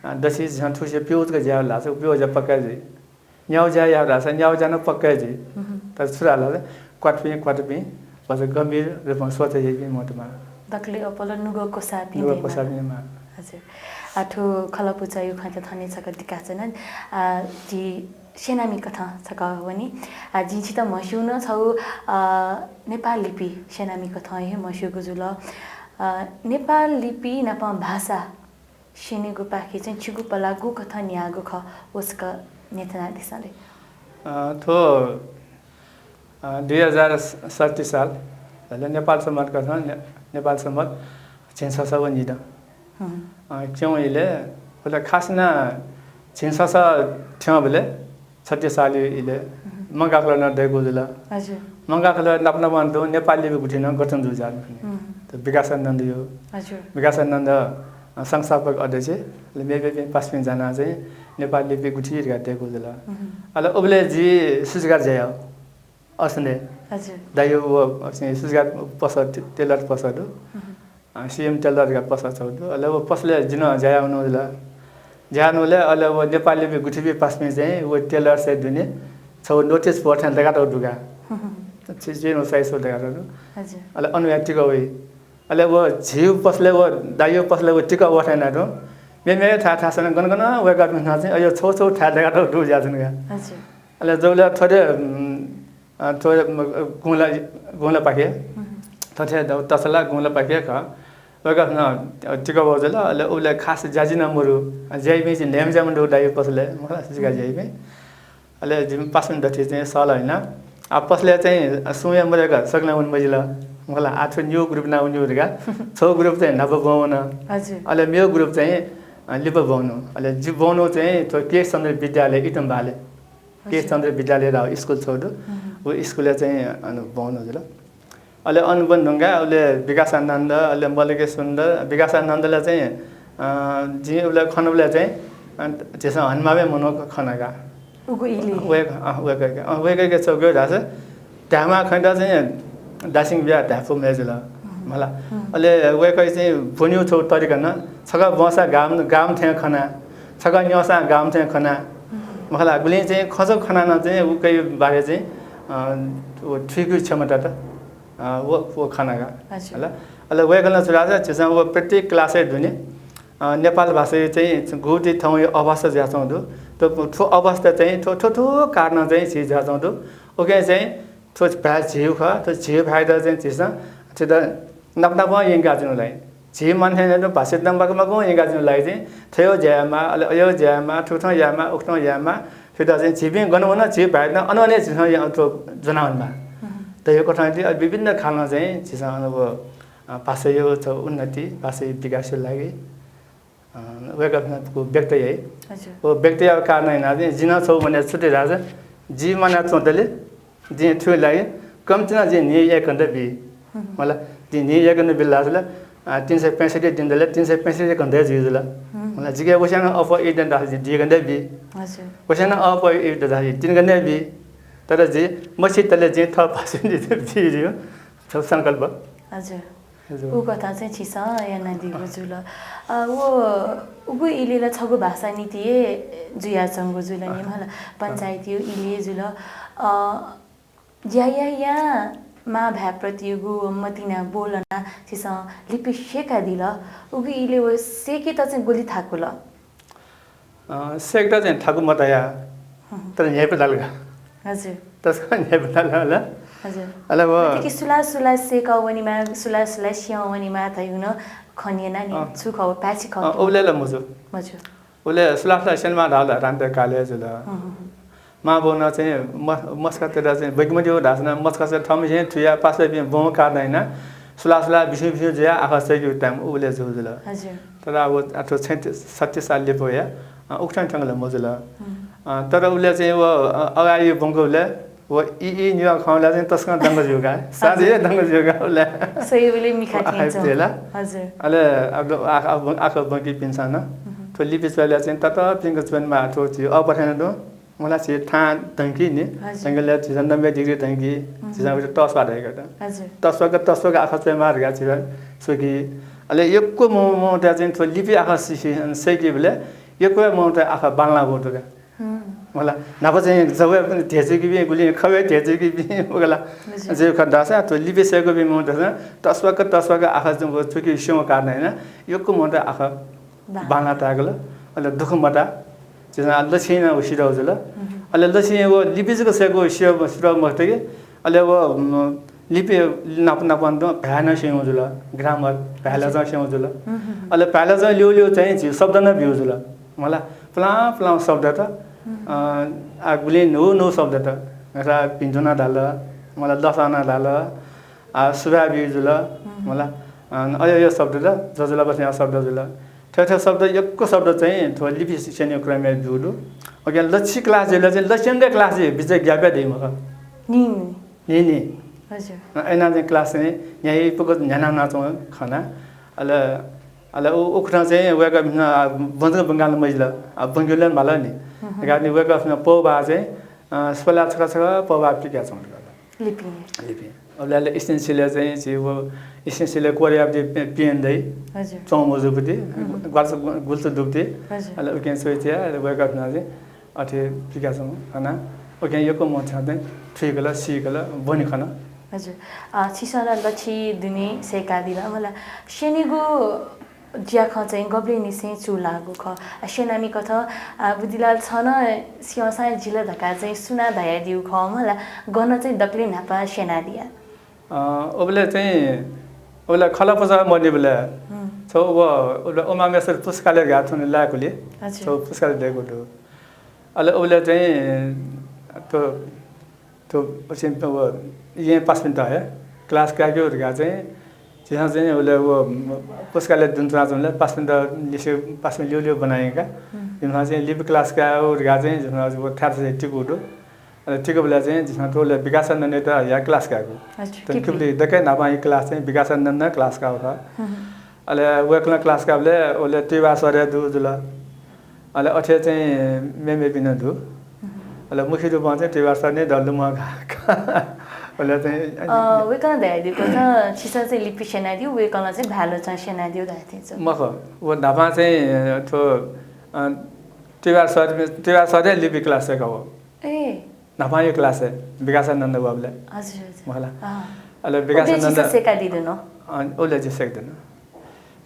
अ, दक्वसित झीसं थुगुसी प्यंगू जक ज्या यात धाःसा, प्यंगू ज्या पक्का जुइ। न्यागू ज्या यात धाःसा, न्यागू ज्या नं पक्का जुइ। हुँ, हुँ। तर छु धाःसा, क्वातुपिं, क्वातुपिं, भचा गम्भीर रूपं सोच याइपिं मनूत माः। दकलय् अप्वः नुगः क्वसाः पिं नुगः दयेमाः। क्वसाः पिं दयेमाः। हजुर। आ, थ्व खलःपुचःया खँत थन छकः दिकाच्वना। आ, जि स्यनामि कथं छकः वनी। आ, जिं छितः म्हस्यूगु नं छगू, आ, नेपाल लिपि स्यनामि कथं हे म्हस्यूगु जुल। आ, नेपाल लिपि नाप भाषा स्यनेगुपाखे चाहिँ छिगु पलाः गुकथं न्ह्याःगु खः, व छकः न्ह्यथनादिसँ ले। अ, थ्व, अ, दुई हजार सैँतिस साल, अले नेपाल सम्बत कथं, ने-, नेपाल सम्बत झिंछसः व न्हिदँ। हम्म। अ, क्यं इलय्, अले खास यानाः झिंछसः थ्यंबलय्, सैँतिस साल इलय्, हम्म। मंकाः खलः नं दयेकूगु जुल। हजुर। मंकाः खलः नाप नापं तुं नेपाल लिपि गुथि नं गठन जूगु जुल। हम्म। त विकासानन्दया। हजुर। विकासानन्द, अ, संस्थापक अध्यक्ष, अले मेमेपिं पासापिं जानाः चाहिँ नेपाल लिपि गुथि धकाः दयेकूगु जुल। हम्म। अले उबलय् जि सुजघाट ज्या याः। असनय्। हजुर। दाइया व, अ, सुजघाट पसः, टे-, टेलर पसः दु। हम्म। अ, सीएम टेलर धकाः पसः छगू दु। अले व पसलय् जि नं ज्या याः वनागु जुल। ज्या याः वनाबलय् अले व नेपाल लिपि गुथिपिं पासापिं चाहिँ व टेलर्सया दुने छगू notice board थें दयेकातःगु दु का। हम्म। छि-, छिं नं साइस दयेकातःगु दु। हजुर। अले अन वयाः टिकः वइ। अले व झीगु पसलय् व दाइया पसलय् व टिकः वःथें यानातुं मेमेगु थाय् थासय् नं गन गन वय्कःपिन्सं चाहिँ अज्याःगु छगू छगू थाय् दयेकातःगु दु जुयाच्वन का। हजुर। अले जूबलय् थ्व थें, उम्, अ, थ्व, उम्, गुंला, गुंलापाखे। हम्म। थ्व थें द-, तसला गुंलापाखे खः। वय्कःपिन्सं टिकः वःगु जुल, अले उबलय् खास ज्या याइपिं नं मदु। अ, ज्या याइपिं चाहिँ न्हय्म्ह ज्या मदु दाइया पसलय्, मखु ला, सुजघाट ज्या याइपिं। अले जिमि पासापिं दथुइ चाहिँ सल हनाः। आ, पसलय् चाहिँ सुं हे मदय्क सकलें वने मजिल। मखु ला, आ थ्व न्हूगु group नां वनेगु धकाः। छगू group चाहिँ न्हापा बहनी वन। हजुर। अले मेगु group चाहिँ, अ, लिपा बहनी वन। अले जि बहनी चाहिँ थ्व केशचन्द्र विद्यालय इतम्बालय्। केशचन्द्र विद्यालय धाःगु स्कुल छगू दु। हम्म। व स्कुलय् चाहिँ अन बहनी जुल। अले अन बहनी धुंकाः अले विकासानन्द, अले मल्लिकेश सुन्दर, विकासानन्दला चाहिँ, अ, जिं उबलय् खनाबलय् चाहिँ, अ, झीसं हनेमाःम्ह मनू खना का। उगु इलय् हे? वय्क-, अ, वय्कःयाके, अ, वय्कःयाके छगू धाःसा धायेमाः खनेत चाहिँ दासिं बियाः धाये फु मय् जुल। हम्म। मखु ला। हम्म। अले वय्कःया चाहिँ ब्वनेगु छगू तरिका नं छकः ब्वंसा गाम, गाम थें खना, छकः न्यंसा गाम थें खना। हम्म। मखु ला, गुलिं चाहिँ खँ छगू खनाः नं चाहिँ उकिया बारे चाहिँ, अ, व थुइकेगु क्षमता त, अ, व, व खना का। अच्छा। हला। अले वय्कलं छु धाःसा झीसं व प्रत्येक class-य् दुने, अ, नेपाल भाषाया चाहिँ गुगुति थौंया अवस्था जुयाच्वंगु दु। त थ्व अवस्था चाहिँ थ्व, थ्व, थ्व कारणं चाहिँ झी जुयाच्वंगु दु। उकिं चाहिँ थ्व भाय् झीगु खः, थ्व झीगु भाय्‌त चाहिँ झीसं थ्वयात नाप नापं यंकाच्वनेगु लागि, झी मानय् यानातुं भाषायात नाप नापं यंकाच्वनेगु लागि चाहिँ थ्वयागु ज्या यायेमाः, अले अज्याःगु ज्या यायेमाः, थुकथं यायेमाः, उकथं यायेमाः, थ्वयात चाहिँ झीपिं गन वन, झीगु भाय्‌त नं अन अन हे झीसं या-, थ्व ज्वनावनेमाः। हम्म। त थ्व कथं थें अले विभिन्न खालं चाहिँ झीसं अन व, अ, भाषाया छगू उन्नति, भाषाया विकासया लागि अ, वय्कःपिन्सं व्यक्त याइ। हजुर। व व्यक्त याःगु कारणं यानाः चाहिँ जिं नं छगू मनय् छु धया धाःसा, जि मानय् च्वंतले जिं थुकिया लागि कम्ति नं जिं न्हिं एक घण्टा बी। हम्म। मखु ला, जिं न्हिं एक घण्टा बिल धाःसा ला, अ, तीन सय पैंसठ्ठी दिनतले तीन सय पैंसठ्ठी घण्टा हे जुइ जुल। हम्म। मखु ला, जिके वस्यां नं अप्वः ई दनि धाःसा जिं दुई घण्टा बी। हजुर। वस्यां नं अप्वः ई दनि धाःसा जिं तीन घण्टा बी। तर जि मछिंतले जिं थः भाषां जिं बी जिगु छगू संकल्प। हजुर। हजुर। उ कथं चाहिँ छिसं यानादीगु जुल। अ, व, उगु इलय् ला छगू भाषा नीति हे जुयाच्वंगु जुल नि, अँ। मखु ला, पञ्चायतया इलय् जुल। अ, ज्या यायेमाः भाय् प्रतिगु मतिना ब्वलना छिसं लिपि सय्कादिल। उगु इलय् व सय्केत चाहिँ गुलि थाकुल? अ, सय्केत चाहिँ थाकु मताया, हम्म। तर न्ह्यइपु धाल का। हजुर। तसकं न्ह्यइपु धाल हला। हजुर। अले व मतिकि सुला सुला सय्कः वनेमाः, सुला सुला स्यं वनेमाः धइगु नं खँ न्यना नि, अँ। छु खः, पाय्छि खः अँ, कि? उबलय् ला मजू। मजू। उबलय् सुला सुला स्यनेमाः धाल, रानीतय् कालय् जुल। हम्म, हम्म। मांबौनं चाहिँ म-, मस्का तयेत चाहिँ ब्वके मज्यू धाःसा नं मस्का चाहिँ थःम्हं हे थुया पासापिं बौं कारणं यानाः सुला सुला बिस्युं बिस्युं जुयाः आखः सय्केगु time उबलय् जूगु जुल। हजुर। तर अब आ थ्व छैंतिस, सैंतिस साल लिपा वया, अ, उकथं थ्यंक ला मजुल। हम्म। अ, तर उबलय् चाहिँ व, अ, अगाडि ब्वंकूबलय् व ई ई न्यू खँय् ला चाहिँ तसकं दंग जुल का। साँच्चै हे दंग जुल का उबलय्। सही उबलय् मिखा थें च्वं। हजुर। अले अब आखः, आखः ब्वंकीपिन्सं नं हम्म। थ्व लिपि च्वयेबलय् चाहिँ ततःपिन्सं च्वनेमाः थ्व झी अःपु थें नं दु। मखु ला, झी थां धंकी नि, हजुर। धंकेबलय् झीसं नब्बे degree धंकी, हजुर। झीसं उइत तस्वाः धयागु दु। हजुर। तस्वाःक, तस्वाःक आखः च्वयेमाः धकाः झीसं स्वकी। अले यक्व मं-, मनूतय्‌सं चाहिँ थ्व लिपि आखः सि-, सि-, सय्केबलय् यक्व मनूतय् आखः बांलाः वःगु दु का। हम्म। मला, न्हापा चाहिँ जवय् पनि धेचुइकीपिं, गुलिं खवय् धेचुइकीपिं, मला। हजुर। जे खः धाःसा, थ्व लिपि सय्‌कूपिं मनूतय्‌सं तसपाक, तसपाक आखः चाहिँ व चुकी स्यंगु कारणं यानाः यक्व मनूत आखः बांला। बांला ताय्‌कल। अले दुःख मताः। झीसं लच्छिं नं व सिधः जुल। हम्म। अले लच्छिं व लिपि जक सय्‌कू सिधः, सिधः मखुत कि, अले व, उम्, लिपि नाप नाप तुं भाय् नं स्यंगु जुल, grammar, भाय् ल्हाचं स्यंगु जुल। हम्म। अले भाय् ल्हाचं ल्यू ल्यू चाहिँ झी शब्द नं ब्यू जुल। मला, पुलां पुलां शब्दत, हम्म। अ, आ, गुलिं न्हू न्हू शब्दत, रा भिन्तुना धाल, मला, लसना धाल, आ, सुभाय् ब्यू जुल, हम्म। मला, अ, अयो अयो शब्दत, जजुलापा स्यंगु शब्द जुल। थ्व थ्व शब्द, यक्व शब्द चाहिँ थ्व लिपि स्यनेगु क्रमय् ब्यू दु। OK, लच्छिं class जुल चाहिँ लच्छिं class जुइ, बिचय् gap दइ मखु। नि, नि। नि, नि। हजुर। अ, अय्‌नं चाहिँ class चाहिँ न्ह्याइपुक न्ह्यानाच्वंगु खना। अले, अले उ, उकथं चाहिँ वय्‌कःपिन्सं, आ, ब्वंजक ब्वंकाः नं मजिल। आ, ब्वंकेगु ला माल नि। हम्म। अले वय्‌कःपिन्सं पौभाः चाहिँ, अ, स्वला छकः छकः पौभाः पिकाच्वंगु। लिपिं। लिपिं। अबलय् अले stencil-य् चाहिँ झी व stencil-य् कोरे याःगु पि-, पिएन दइ। हजुर। च्वंमजूगुति, हम्म। ग्वाल्स गु-, गुल्स दुगुति। हजुर। अले उकिं च्वइतिया, अले वय्‌कःपिन्सं चाहिँ अथे पिकाच्वंगु खना। उकिं यक्व मनूतय्‌सं चाहिँ थुइकल, सीकल, ब्वने खन। हजुर। अ, छिसं ला लच्छिं दुने सय्‌कादिल, मला, स्यनेगु ज्याखँ चाहिँ गबलेनिसें चूलाःगु खः? अ, स्यनामि कथं, अ, बुद्धिलाल, छं नं स्यंसां जिल धकाः चाहिँ सुनां धयादीगु खः, मला, गन चाहिँ दकले न्हापां स्यनादिया? अ, उबलय् चाहिँ, उबलय् खलः पुचः मदीबलय्, हम्म। छगू व, उबलय् उमामहेश्वर पुस्तकालय धकाः थन लाय्‌कुलि। अच्छा। छगू पुस्तकालय दय्‌कूगु दु। अले उबलय् चाहिँ थ्व, थ्व, असिं व येँ पासापिन्त हे class कायेकेगु धकाः चाहिँ झीसं चाहिँ उबलय् व पुस्तकालय दुने च्वनाच्वंबलय् पासापिन्त लिसे पासापिं ल्यू ल्यू ब्वनायंकाः, हम्म। जिमिसं चाहिँ लिपि class कायेगु धकाः चाहिँ जिमिसं व थाय् थासय् तिकूगु दु। अले तिकूबलय् चाहिँ झीसं थ्व उबलय् विकासानन्दयात हयाः class कायेगु। अच्छा, थन किप्ली। किप्ली दकलय् न्हापां हे class चाहिँ विकासानन्दं class काःगु खः। हम्म। अले वय्‌कलं class काःबलय् उबलय् तुइबाः सर हे दुगु जुल। अले अथे चाहिँ मेमेपिं नं दु। हम्म। अले मुख्य रूपं चाहिँ तुइबाः सर हे दु, लुमं का-, का-, अले चाहिँ अ, वय्‌कलं धयादीगु कथं छिसं चाहिँ लिपि स्यनादिउ, वय्‌कलं चाहिँ भाय् ल्हाचं स्यनादिउ धाये थें च्वं। मखु, व न्हापां चाहिँ थ्व, अ, तुइबाः सर, तुइबाः सर हे लिपि class सय्‌काव। ए। न्हापांया class हे विकासानन्द वःबलय्। हजुर, हजुर। मखु ला। अँ। अले उबलय् विकासानन्द छिसं सय्‌कादी धुन? अँ, उबलय् जिं सय्‌कादी धुन।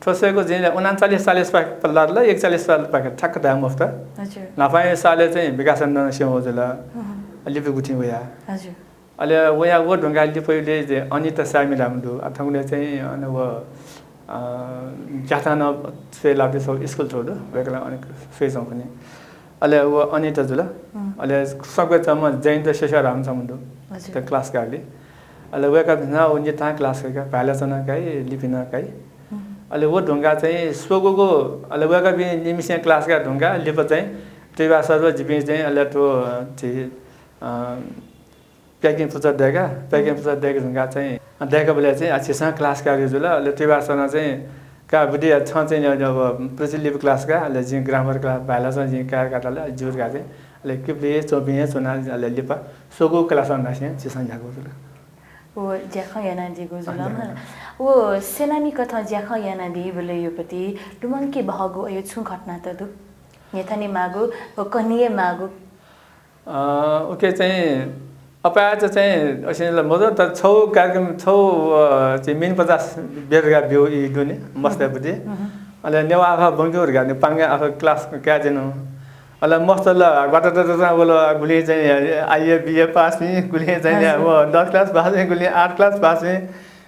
थ्व सय्‌कूगु जिं उनान्चालिस चालिस पाखे पल्ला ला, एकचालिस पाखे ठ्याक्क धाये मफुत। हजुर। न्हापांया सालय् चाहिँ विकासानन्द स्यंगु जुल। हम्म। लिपि गुथिं वया। हजुर। अले वया व धुंकाः लिपय् जे अनिता साय्‌मि धाःम्ह दु। आ, थौंकन्हय् चाहिँ अन व अ, ज्याखँतं नं स्वये लाःगु छगू स्कुल छगू दु, वय्‌कलं अन स्वयाच्वंगु खनी। अले व अनिता जुल। हम्म। अले सक्वय् च्वंम्ह जयन्त शेषा धाःम्ह छम्ह दु। हजुर। त class काःगुलिं। अले वय्‌कःपिन्सं व नितां class काइ, भाय् ल्हाचं नं काइ, लिपि नं काइ। हम्म। अले व धुंकाः चाहिँ स्वंगूगु, अले वय्‌कःपिं निम्हसिनं class काये धुंकाः लिपा चाहिँ तुइबाः सर व जिपिं चाहिँ अले थ्व, अ, झी, अ, packing पुचः दय्‌का, packing पुचः दय्‌के धुंकाः चाहिँ, अ, दय्‌काबलय् चाहिँ, अ, झीसं class काःगु जुल। अले तुइबाः सरं चाहिँ, "का बुद्धि, छं चाहिँ, अ, अ, पृथ्वी लिपि class का, अले जिं grammar class, भाय् ल्हाचं जिं काये का धाल, ज्यू" धकाः चाहिँ, अले किप्ली च्वंपिं हे च्वनाः, अले लिपा स्वंगू class नासें झीसं न्ह्याकागु जुल। व ज्याखँ यानादीगु जुल, अ, ज्याखँ। मला। व स्यनामि कथं ज्याखँ यानादीबलय् योपति लुमंके बहःगु अयो छुं घटनात दु? न्ह्यथने माःगु, व कन्हय् माःगु? अ, उके चाहिँ अपाय्‌चा चाहिँ असिं ला मजू, तर छगू कार्यक्रम छगू, अ, चाहिँ मिन पचास बेर धकाः ब्यू ई दुने, मस्तय् बुद्धि। हम्म। अले नेवाः आखः ब्वंकेगु धकाः नि पांगे आखः class कायेत्यन। अले मस्त ला ग्वात त त त वल, गुलिं चाहिँ आ, आ, ए, बी ए पास नि, गुलिं चाहिँ नि हजुर। व दस class पास नि, गुलिं आठ class पास नि,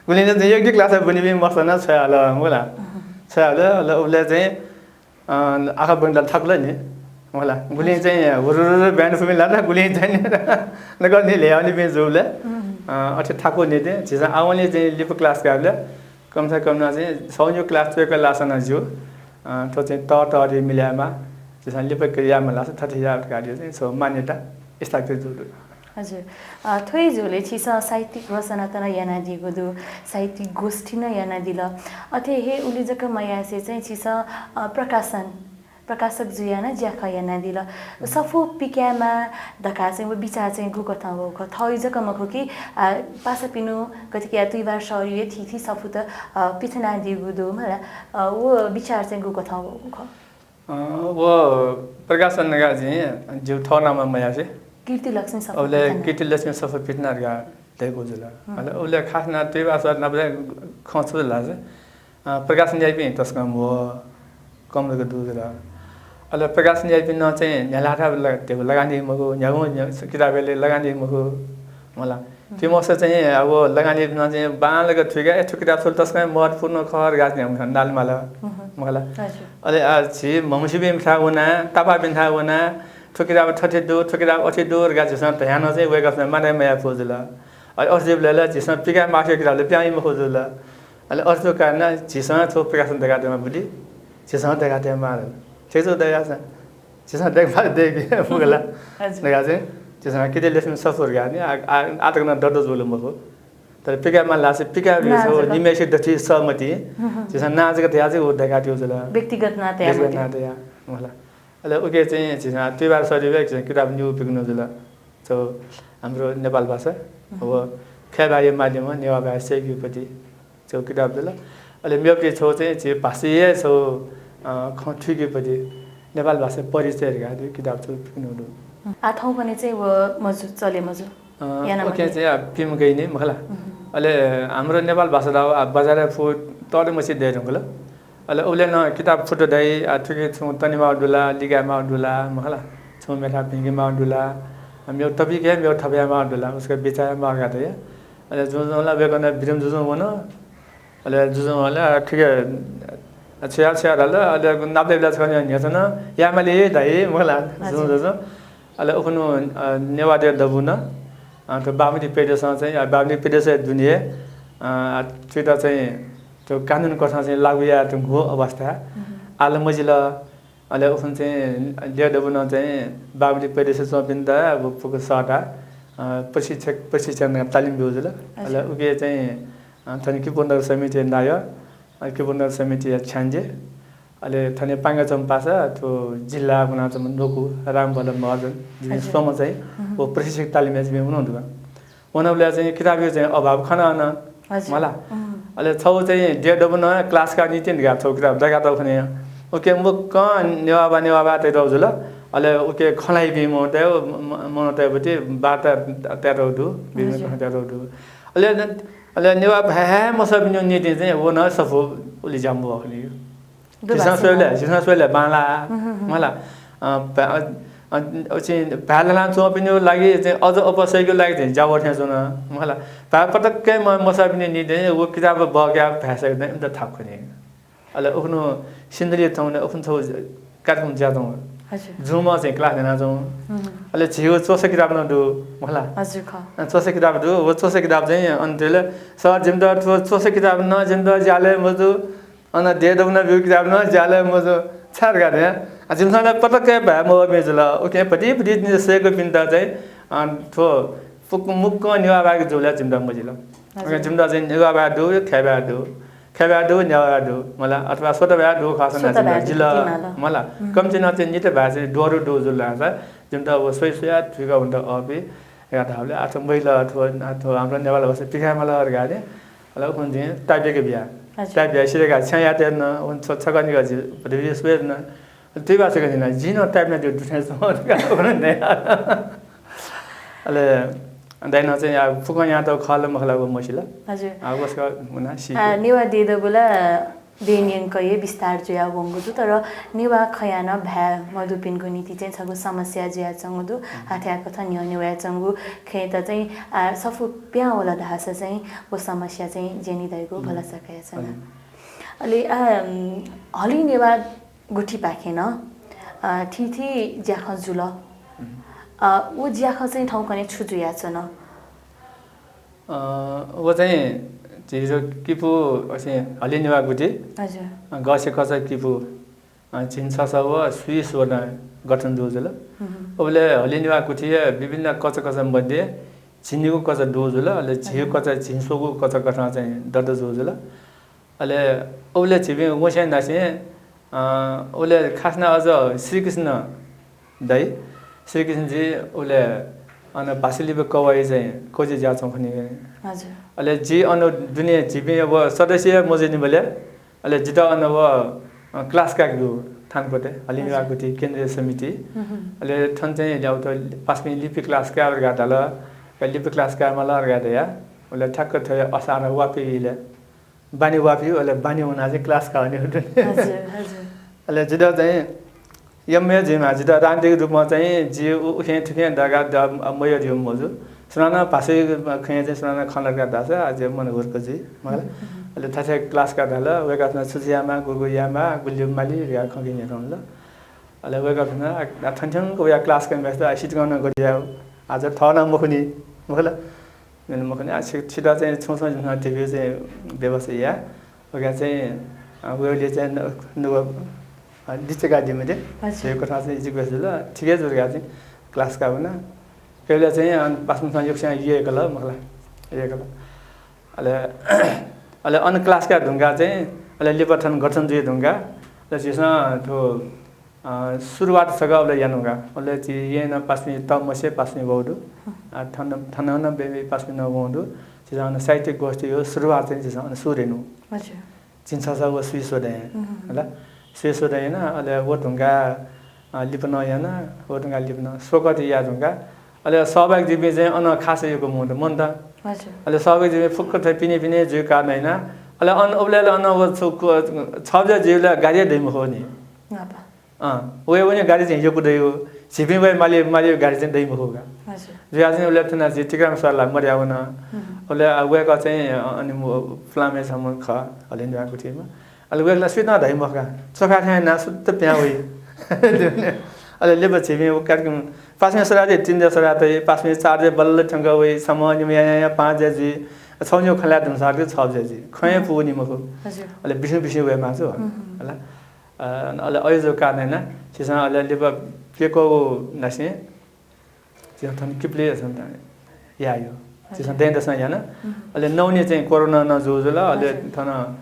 गुलिं चाहिँ एक दुई class ब्वनीपिं मस्त नं छ्वयाहल, मला। हम्म। छ्वयाहल, अले उबलय् चाहिँ अ, आखः ब्वनेत थाकुल नि, मला। गुलिं चाहिँ हुरुरुरु band फुपिं लात, गुलिं चाहिँ नि, नकतिनि ल्हेयावनीपिं जूबलय्, हम्म। अ, अथे थाकु निंतिं झीसं आवंलि चाहिँ लिपा class कायेबलय् कम से कम नं चाहिँ छगू निगू class च्वय्‌क लाःसा नं ज्यू। अ, थ्व चाहिँ तः तःति मिले यायेमाः, झीसं लिपा यायेमाः लाःसा थथे याये धकाः चाहिँ छगू मान्यता स्थापित जूगु दु। हजुर। अ, थ्व हे झ्वलय् छिसं साहित्यिक रचनात नं यानादीगु दु, साहित्यिक गोष्ठी नं यानादिल। अथे हे उलि जक मयासें चाहिँ छिसं, अ, प्रकाशन, प्रकाशक जुयाः नं ज्याखँ यानादिल। सफू पिकायेमाः धकाः चाहिँ व विचार चाहिँ गुकथं वःगु खः? थःगु जक मखु कि, अ, पासापिनिगु, गथे कि तुइबाः सरया थीथी सफूत, अ, पिथनादीगु दु मला, अ, व विचार चाहिँ गुकथं वःगु खः? अ, व प्रकाशन धकाः जिं जिगु थःगु नामं मयासें कीर्तिलक्ष्मी सफा अबले भिंतुना। कीर्तिलक्ष्मी सफा भिंतुना धकाः धयागु जुल। हम्म। अले अबले खास यानाः तुइबाः सर नाप चाहिँ खँ छु धाःसा, अ, प्रकाशन याइपिं तसकं म्हो, कम जक दु जुल। अले प्रकाशन याइपिं नं चाहिँ न्ह्यालाथाय् ला-, धेगु लगानी मखु, न्ह्यागु न्ह्या-, किताबय् ले लगानी मखु, मला। हम्म। थ्व मखुसा चाहिँ अब लगानी याइपिं नं चाहिँ बांलाक थुइकाः, ए, थ्व किताब स्वल तसकं महत्त्वपूर्ण खः धकाः चाहिँ नाल माल, हम्म। मला। हजुर। अले आ, झी म्हमस्यूपिं थाय् वनाः, तापाःपिं थाय् वनाः, थ्व किताब थथे दु, थ्व किताब अथे दु धकाः झीसं धयाः नं चाहिँ वय्कःपिन्सं मानय् मयाः फु जुल। अले अथे जुइबलय् ला झीसं पिकाये माःगु किताब ला पिकाये मखु जुल। अले अथे जूगु कारणं झीसं थ्व प्रकाशन दयेकातयेमाः बुद्धि झीसं दयेकातयेमाः। ठीक छु दयेकाः झीसं दयेकेमाः दयेके फु ला। हजुर। दयेकाः चाहिँ झीसं कीर्तिलक्ष्मी सफा धकाः नि आ, आ, आः तक नं दर्ता जूगु मखु। तर पिकाये माल धाःसा पिकाये माल धाःसा निम्हय्सित दथुइ सहमति। हम्म, हम्म। झीसं नां जक धयाः चाहिँ व दयेकातःगु जुल। व्यक्तिगत नां तयाः व्यक्तिगत मखु। नां तयाः, मला। अले उकी चाहिँ झीसं तुइबाः सरयागु झीसं किताब निगू पिकयाच्वनागु जुल। छगू हाम्रो नेपाल भाषा, हम्म। व खय् भाय्या माध्यमं नेवाः भाय् सय्केगु पति छगू किताब जुल। अले मेगु पति छगू चाहिँ झी भाषाया छगू, अ, खँ थुइकेगु पति नेपाल भाषा परिचय धकाः थ्व किताब छगू पिकयाच्वनागु दु। हम्म। आः थौंकन्हय् चाहिँ व मजू, चले मजू। अ, याना उकी मते। चाहिँ आ, पिम्ह गइनी मखु ला। हम्म। अले हाम्रो नेपाल भाषा धाःगु आ, बजारय् फुक्क तःधंम्हसित दयेधुंकल। अले उबलय् नं किताब फुक्क दइ, आ, थुकी छुं तनेमाःगु दु ला, लिकायेमाःगु दु ला, मखु ला। छुं मेथाय् भिंकेमाःगु दु ला, आ, मेगु topic हे मेगु थप यायेमाःगु दु ला, उकिसं बिचाः यायेमाःगु का धइ। अले जुजुं ला वय्कलं बिरम जुजुं वन। अले जुजुं अले थुकी छु याये छु याये धाल, अले नापलाइबलय् छकः न्ह्यःने न्ह्यथन, यायेमाली धाइ, मखु ला, हजुर। जुजुं जुजुं। अले उखुन्हु, अ, नेवाः देय् दबू नं, अ, थ्व बागमती प्रदेशं चाहिँ, अ, बागमती प्रदेशया दुने, अ, थुइत चाहिँ थ्व कानुन कथं चाहिँ लागू यायेधुंकूगु अवस्था। हम्म। आः ला मजिल। अले उखुन्हु चाहिँ देय् दबू नं चाहिँ बागमती प्रदेशय् च्वंपिन्त व फुक्क सःताः, अ, प्रशिक्षक, प्रशिक्षण तालिम ब्यूगु जुल। अले अच्छा। उकी चाहिँ, अ, थन किपूनगर समितिया नायः, अ, किपूनगर समितिया छ्याञ्जे, अले थन पांगा च्वंम्ह पासा थ्व जिल्ला मुनाच्वंम्ह न्वकू रामबल महर्जन, जिं हजुर। स्वम्ह चाहिँ हम्म। व प्रशिक्षक तालिमय् जिं वनागु दु। वनाबलय् चाहिँ किताबया चाहिँ अभाव खना नं हजुर। मला। हम्म। अले छगू चाहिँ देय् दबू नं class का निंतिं धकाः छगू किताब दयेकातःगु खनी। उकी मुक्कं नेवाः भाय्, नेवाः भाय् तयातःगु जुल। अले उकी खँ ल्हाइपिं मनूतय्, म-, म-, मनूतय् पति वार्ता तयातःगु दु, विभिन्न हजुर। खँ तयातःगु दु। अले, अले नेवाः भाय् हे मसःपिनिगु निंतिं चाहिँ व नं सफू उलि ज्या मवः खनी। झीसं स्वयेबलय्, झीसं स्वयेबलय् बांलाः, हम्म, हम्म, हम्म। मला। अ, भा-, अ, अ, चाहिँ भाय् ल्हानाच्वंपिनिगु लागि चाहिँ अझ अप्वः सय्केगु लागि चाहिँ ज्या वः थें च्वन, मला। भाय् पटक्कै म-, मसःपिनिगु निंतिं व किताब बहकाः भाय् सय्केत इमित थाकु खनी। अले उखुन्हु सिन्धुली थौंकन्हय् उखुन्हु छगू कार्यक्रम जुयाच्वंगु। हजुर। Zoom-य् चाहिँ class यानाच्वंगु। हम्म। अले झीगु च्वसा किताब नं दु, मला। हजुर, खः। अ, च्वसा किताब दु, व च्वसा किताब चाहिँ अन धाल, "सर, जिमित थ्व च्वसा किताब नं जिमित ज्यालय् मजू।" अन देय् दबू नं ब्यूगु किताब नं ज्यालय् मजू। छाय् धकाः धाःसा, आ, जिमिसं ला पटक्कै भाय् मवःपिं जुल। उकिं भति भति निं सय्कूपिन्त चाहिँ, अ, थ्व फुक्क मुक्कं नेवाः भाय् जूबलय् जिमित मजिल। हजुर। उकिं जिमित चाहिँ नेवाः भाय् दु, खय् भाय् दु, खय् भाय् दु, नेवाः भाय् दु, मला, अथवा स्वत भाय् दु खःसा नं स्वत जिमित भाय् दु, जिल, तिमाल। मला। हम्म। कम्तिं नं चाहिँ निता भाय् चाहिँ दोहोरो दु जुल धाःसा जिमित व स्वया स्वया थुइका वनेत अःपु धकाः धाःबलय्, आ, थ्व मजिल, थ्व, आ, थ्व हाम्रो नेपाल भाषा पिकाये माल धकाः धाःबलय्, अले उखुन्हु जिं type याके बिया। अच्छा। Type याः सिधय्काः छ्यां यायेत नं, उखुन्हु छ-, छकः निकः झी भतिभति स्वयेत नं। तुइबाः छकः नं, जिं नं type यानातःगु दु थें च्वं धकाः उखुन्हु धया। अले दाइनं चाहिँ, आ, फुक्कं यानातःगु खः ला मखु ला व मसिल। हजुर। आ, व छकः वनाः सीके। आ, नेवाः देय् दबू ला देय् न्यंकं हे विस्तार जुयावंगु दु, तर नेवाः खँया नं भाय् मदुपिनिगु निंतिं चाहिँ छगू समस्या जुयाच्वंगु दु। हम्म। हाथ्याकथं न्ह्यःने वयाच्वंगु खँयात चाहिँ, आ, सफू पिहां वल धाःसा चाहिँ व समस्या चाहिँ ज्यनी धइगु हम्म। भलसा कयाच्वना। हजुर। अले, आ, अम, हलिं नेवाः गुथिपाखें नं, अ, थीथी ज्याखँ जुल। हम्म। अ, व ज्याखँ चाहिँ थौंकन्हय् छु जुयाच्वन? अ, व चाहिँ झीगु किपू, अ, चाहिँ हलिं नेवाः गुथि, हजुर। अ, गःसिया कचा किपू, अ, झिंछसः व स्वीस वनाः गठन जूगु जुल। हम्म। उबलय् हलिं नेवाः गुथिया विभिन्न कचा कचा मध्ये झिंनिगू कचा दुगु जुल, अले झिंगू हजुर। कचा, झिंस्वंगू कचा कथं चाहिँ दर्ता जूगु जुल। अले उबलय् झीपिं वंसेंनिसें, अ, उबलय् खास यानाः अझ श्रीकृष्ण दाइ, श्रीकृष्णजी उबलय् अन भाषा लिपा कवय् चाहिँ कोजिं जुयाच्वंगु खनी। हजुर। अले जि अन दुने झीपिं अब सदस्य मजूनिबलय्, अले जितः अन व, अ, class कायेगु थानकोटय् हलिंगु गुथि केन्द्रीय समिति। अले थन चाहिँ ल्याउत पासापिं लिपि class काये धकाः धाल। का लिपि class काये माल धकाः धया। अले ठ्याक्क थ्व असार वापी इले बानी वापी, अले बानी वना चाहिँ class का वने। अले जितः चाहिँ यम्मे जुइमा जितः राजनीतिक रूपमा चाहिँ जि उ-, उखें थुखें दगा द-, मयः दिउ मजु। सुनानं भाषाय् खँय् चाहिँ सुनानं खँ ल्हात धाःसा, आ, जि मन हुर्क जुइ, मखु ला। अले थथे class का धाल, वय्कःपिन्सं छु छु यायेमाः, गुगु यायेमाः, गुलि माली धकाः खँ ल्हात। अले वय्कःपिन्सं, आ, थन थ्यंक वया class का मेस्त, आ, सितिकं नं गथे याये, आ, थः नं मखुनि, मखु ला। मेन मखुनि, आ, छि-, छितः चाहिँ छुं छुं जिमिसं धिबा चाहिँ व्यवस्था याये। वय्कः चाहिँ, अ, वय्कःले चाहिँ न-, नुगः, अ, लिच्छि का दिमते। हजुर। धइगु कथं चाहिँ request जुल। ठिकै जुल धकाः चाहिँ class का वना। कय्बलय् चाहिँ, अ, पासापिन्सं यक्वसिनं यय्कल, मखु ला, यय्कल। अले, अले अन class का धुंकाः चाहिँ, अले लिपा थन गठन जुइ धुंकाः, अले झीसं थ्व अ, सुरुवात छकः अबलय् यानागु का। अबलय् झी येँनं पासापिं तःमसे पासापिं वःगु दु। अ, थन, थनं नं मेमेपिं पासापिं नं वःगु दु। झीसं अन साहित्य गोष्ठीया सुरुवात चाहिँ झीसं अन सुरु यानागु। अच्छा। झिंछसः व स्वीस्वदँय्। हला। स्वीस्वदँय् याना, अले व धुंकाः, अ, लिपा नं याना, व धुंकाः लिपा नं स्वकः ति याये धुंकाः। अले सहभागी जुइपिं चाहिँ अन खास यक्व मन्त, मन्त। अच्छा। अले सहभागी जुइपिं फुक्क थ्व पिने पिने जुइगु कारणं याना। अले अन उबलय् अन व छु-, कु-, छ बजे जुइबलय् गाडी दइ मखु नि। अँ, वये वने गाडी चाहिँ यक्व दइ हो। झीपिं वये माली, माली गाडी चाहिँ दइ मखु का। हजुर। जुया चाहिँ उबलय् थन झी टिकाराम सरला मर्या वन। उबलय्, अ, वय्कः चाहिँ, अ, अनि म प्लामे छम्ह खः, हलिं दुहां गुथिमा। अले वय्कःला सुइत नं धाइ मखु का। चोखा थें ना सुत्त प्यां वइ। अले लिपा झीपिं व कार्यक्रम पासापिं सराते, तिन दे सराते, पासापिं चार दे बल्ल थ्यंक वइ, छम्ह निम्ह या, या, या पाँच दे जुइ, छौ निम्ह खँ ल्हाये धुंसा छ बजे जुइ। खँय् पूवनी मखु। हजुर। अले बिस्युं बिस्युं वये माःगु छु। हला। अ, अले अय्जूगु कारणं याना, झीसं अले लिपा प्यक्वःगु नासें, झीसं थन किपलय् याना। झीसं दँय्‌दसं याना। अले नौने चाहिँ कोरोना नं जू जुल, अले थन,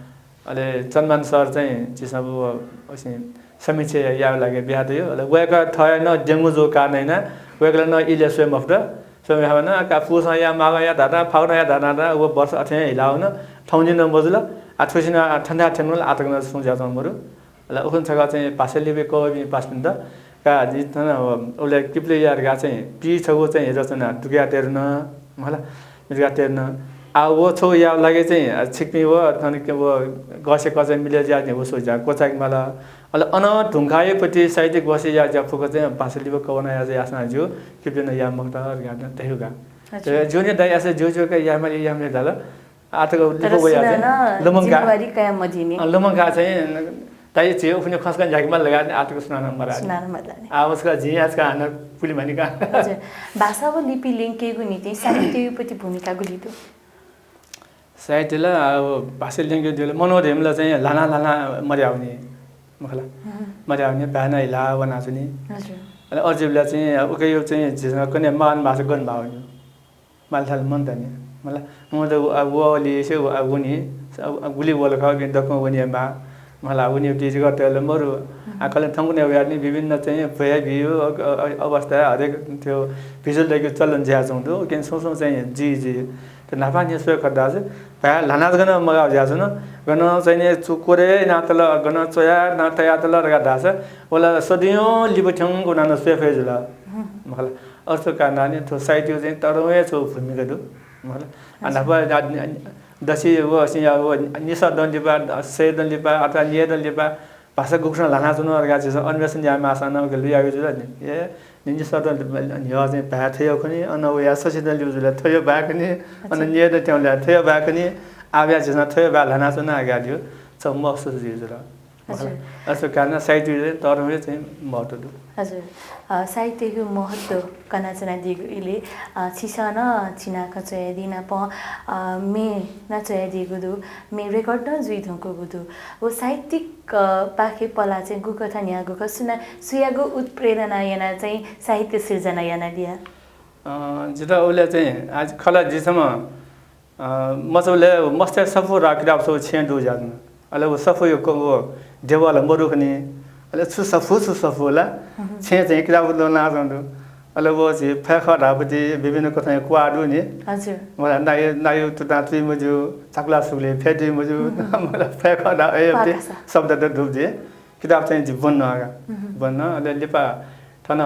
अले चन्दमान सर चाहिँ झीसं व, असिं समीक्षा यायेगु लागि बियातयो। अले वय्कः थः नं डेंगू जूगु कारणं याना, वय्कलं नं इलय् स्वये मफुत। स्वये मफुत, का पूसं या, माघं या धाधां, फागुनं या धाधां, व वर्ष अथें हिला वन, थौंनिं नं मजुल। आ, थुसिनं, आ, थन्थाय् थ्यंगु ला आः तक नं छुं जुयाच्वंगु मदु। अले उखुन्हु छकः चाहिँ भाषा लिपि कःपिं पासापिन्त का, जिं थन, अ, उबलय् किपलय् याये धकाः चाहिँ पि छगू चाहिँ रचना दुकया तये धुन, मखु ला, दुकया तये धुन। आ, व छगू यायेगु लागि चाहिँ, अ, छिकपिं व थन के व गसे कसे मिले ज्या चाहिँ व छगू ज्या क्वचायेके माल। अले अन धुंकाःयापट्टि साहित्यिक गोष्ठी याये ज्या फुक्क चाहिँ भाषा लिपि कःवना याये याःसां ज्यू, किपलय् नं याये मखुत धकाः धयागु का। अच्छा। ज्यूनि दाइ, याःसा ज्यू ज्यू का, याये माली याये माली धाल। आः तक लिपा वया चाहिँ लुमंका। जिम्मेवारी कया मदीनि। अ, लुमंका चाहिँ दाइ झी उखुन्हु खसखस न्ह्याकेमाल धकाः आः तक सुनानं मराः। सुनानं मराः। आ, वसका झी आजका हानं पुलि मानिका। हजुर। भाषा व लिपि ल्यंकेगु निंतिं साहित्ययापट्टि भूमिका गुलि दु? साहित्य ला, आ, व भाषा ल्यंके दिल मनोधर्मीला चाहिँ ल्हाना ल्हाना मर्यावनी। मखु ला। मर्यावनी, भाय् नं हिला वनाच्वनी। हजुर। अले अजिबला चाहिँ, आ, उके यो चाहिँ झीसं कने मान भाषा गन भावनी। मालथाल मन तनि। मला, म त व, आ, वलिसे व, आ, वनी, आ, गुलि वल खः, बिन दक्वं वनी बा। मला, वनी ति जिगः तयल मरु। आ, कले थंगु ने वयानि विभिन्न चाहिँ भय बियो, अ, अ, अवस्था, हरेक त्यो भिजुल दइके चलन ज्या चौं दु, केन सों सों चाहिँ जी, जी। त नापा नि सोय खड्डा से, भया लाना गन मगा ज्या सन, गन चाहिँ ने चुकोरे नातल, गन चोया ना तया तल रगा दास, वला सदियों लिपथ्यंगु नाना सोय फे जुला। मखला। अर्थका नानी थ्व साहित्यया चाहिँ तःधंगु हे छगू भूमिका दु। मखला। आ, न्हापा, आ, आ, दसि व, सिया व, निसः दन लिपा, सय दन लिपा, अथवा न्यय् दन लिपा, भाषा गुकथं ल्हानाच्वन धकाः झीसं अन्वेषण याये माःसां नं उके लुया वइ जुल नि। ए, नि, निसः दन लिपा, न्ह्यः चाहिँ भाय् थ्यंगु खनी, अन वया सछि दन लिपा जुल थ्यंगु भाय् खनी, अन न्यय् दन थ्यंगु भाय् खनी, आः वया झीसं थ्यंगु भाय् ल्हानाच्वन धकाः धइगु छगू महसुस जुइ जुल। हजुर। अथवा कारण साहित्यया तःधंगु चाहिँ महत्त्व दु। हजुर। अ, साहित्यया महत्त्व कनाच्वनादीगु इलय्, अ, छिसं नं चिनाकं च्वयादी नापं, अ, म्ये नं च्वयादीगु दु, म्ये record नं जुइधुंकूगु दु। व साहित्यिक, अ, पाखे पला चाहिँ गुकथं न्ह्यागु खः, सुना-, सुयागु उत्प्रेरणा यानाः चाहिँ साहित्य सिर्जना यानादिया? अ, जितः उबलय् चाहिँ आज खला जिसम्म अ, मचाबलय् मस्तय् सफू धकाः किताब छगू छेँय् दुगु जुयाच्वन। अले व सफूया क-, व देवाल मदु खनी। अले छु सफू, छु सफू ला? छेँय् चाहिँ किताब ल्वःल्हानाच्वंगु दु। अले व झी फय् खः धाःपति विभिन्न कथंया क्वाः दु नि। हजुर। मला नायु, नायु तुतां तुइ मज्यू, चाकुला सुगले फय् तुइ मज्यू। मला फय् खः धाःपति शब्द त दुगु जुइ। किताब चाहिँ जि ब्वने का। ब्वने, अले लिपा थन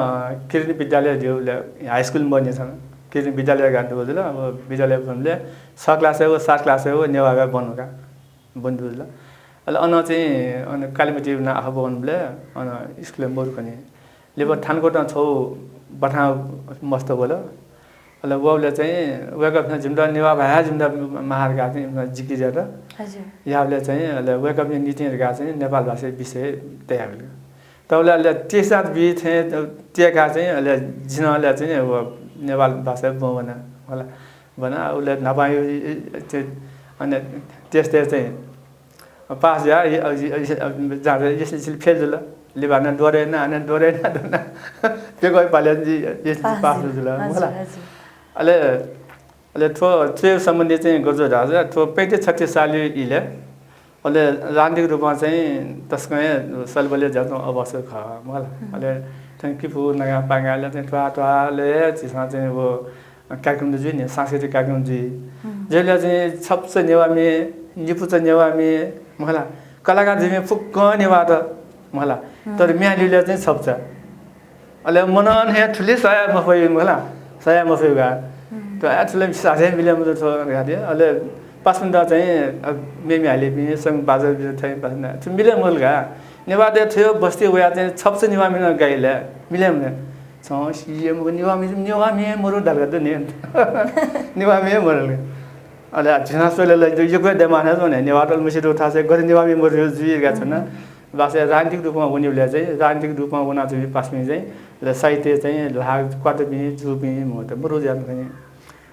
किरण विद्यालय दु, अले हाई स्कुल मन्यु थन। किरण विद्यालय का दु जुल। अब विद्यालय ब्वंबलय् छ क्लासय् व सात क्लासय् व नेवाः ब्वने का। ब्वने दु जुल। अले अन चाहिँ अन कालिमति नं आखः ब्वंबलय् अन स्कुलय् मरु खनी। लिपा थानकोटं छौ बथां मस्त वल। अले वःबलय् चाहिँ वय्कःपिन्सं जिमित नेवाः भाय् जिमित माः धकाः चाहिँ इमिसं जिकिर यात। हजुर। याःबलय् चाहिँ अले वय्कःपिनि निंतिं धकाः चाहिँ नेपाल भाषा विषय तयाबिल। तबलय् अले test बी थें तयेकाः चाहिँ अले जिं अले चाहिँ व नेपाल भाषा ब्वना, ब्वना। अले न्हापां अन test चाहिँ पास जुया, जहाँ चाहिँ यसले फेल जुल। लिपा नं दोहोरे याना, अन दोहोरे याना, दोहोरे याना। प्यक्वः पालय् जि यसले पास जुल। हजुर, हजुर। अले, अले थ्व, थ्व सम्बन्धी चाहिँ गजो धाःसा, थ्व पैंतिस छत्तिस साल इलय्, अले राजनीतिक रूपमा चाहिँ तसकं हे सलबलय् जुयाच्वंगु अवस्था खः, मला। अले थन किपु नगापांगाले चाहिँ त्वाः त्वाःले झीसं चाहिँ व कार्यक्रम जुइ नि, सांस्कृतिक कार्यक्रम जुइ। जुइबलय् चाहिँ छप्च नेवाः म्ये, निपुच नेवाः म्ये, मला। कलाकार जुइम्ये फुक्कं नेवाःत, मला। तर म्ये ल्यूबलय् चाहिँ छप्च। अले मनन हे थुलि सया मफइ, मला। सया मफइ का। त आ थुलि साथै मिले मजू थ्व धकाः। अले पासापिन्त चाहिँ अब म्ये म्ये हालेपिं, संग बाजा बिजा थाइ पासापिन्त थ्व मिले मजू का। नेवाःतय् थ्व बस्ती वया चाहिँ छप्च नेवाः म्ये नं गाइले मिले मजू। छं सिए मखु नेवाः म्ये, नेवाः म्ये मरु धाल का दु नि। नेवाः म्ये मरु का। अले आ झिना स्वले ला यक्व देमाने जने नेवाः तल मसिदु थासे गथे नेवाः म्ये मरु जुइ का छन। बासे राजनीतिक रूपमा वनेबलय् चाहिँ, राजनीतिक रूपमा वनाच्वंपिं पासापिं चाहिँ, अले साहित्य चाहिँ ल्हाः क्वातुपिं, जूपिं, मत मरु जुया खनी।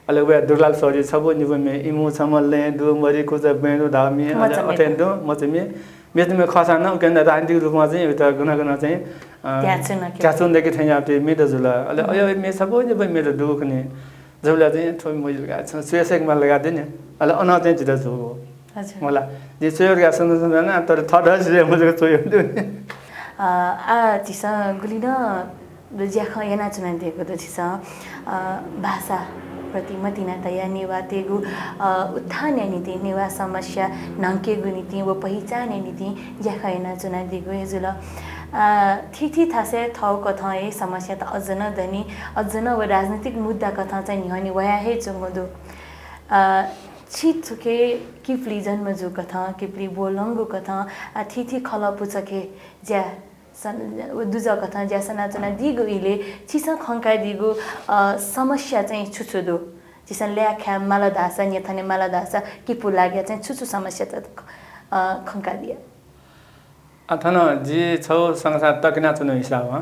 अले वया दुर्गालाल सरी छपु निपु म्ये, इमु छम्ह लँय् दु, मरि कुचा बँय् दु धाःम्ये, अले मचा म्ये अथे दु, मचा म्ये, मेचा म्ये खःसां नं उकें राजनीतिक रूपमा चाहिँ उइत गन गन चाहिँ, अ, त्याचुन के। त्याचुन दय्के थें याःपिं म्ये त जुल। अले अय् म्ये छपु निपु म्ये त दु खनी। जबलय् चाहिँ थ्व मजिल का, छ सुयसेक माल का दनि। अले अन चाहिँ जित जूगु। हजुर। मला। जि च्वय् का सन सन ना, तर थःत सिले मजक च्वय् दु। अ, आ, झीसं गुलि नं ज्याखँ यानाच्वनादीगु दु झीसं, अ, भाषाप्रति मतिना तयाः नेवाःतय्गु, अ, उत्थानया निंतिं, नेवाः समस्या न्हंकेगु निंतिं व पहिचानया निंतिं ज्याखँ यानाच्वनादीगु हे जुल। अ, थीथी थासय् थःगु कथं हे समस्यात अझ नं दनि, अझ नं व राजनीतिक मुद्दा कथं चाहिँ न्ह्यःने वया हे च्वंगु दु। अ, छि थुके किपुली जन्म जू कथं, किपुली ब्वलंगु कथं, अ, थीथी खलः पुचःके ज्या सन-, दुजः कथं ज्या सनाच्वनादीगु इलय् छिसं खंकादीगु, अ, समस्या चाहिँ छु छु दु? झीसं ल्याखा माल धाःसा, न्ह्यथने माल धाःसा, किपु लाग्या चाहिँ छु छु समस्या त, अ, खंकादिया? आ, थन जि छौ संसार तकनाच्वनु हिसाबं,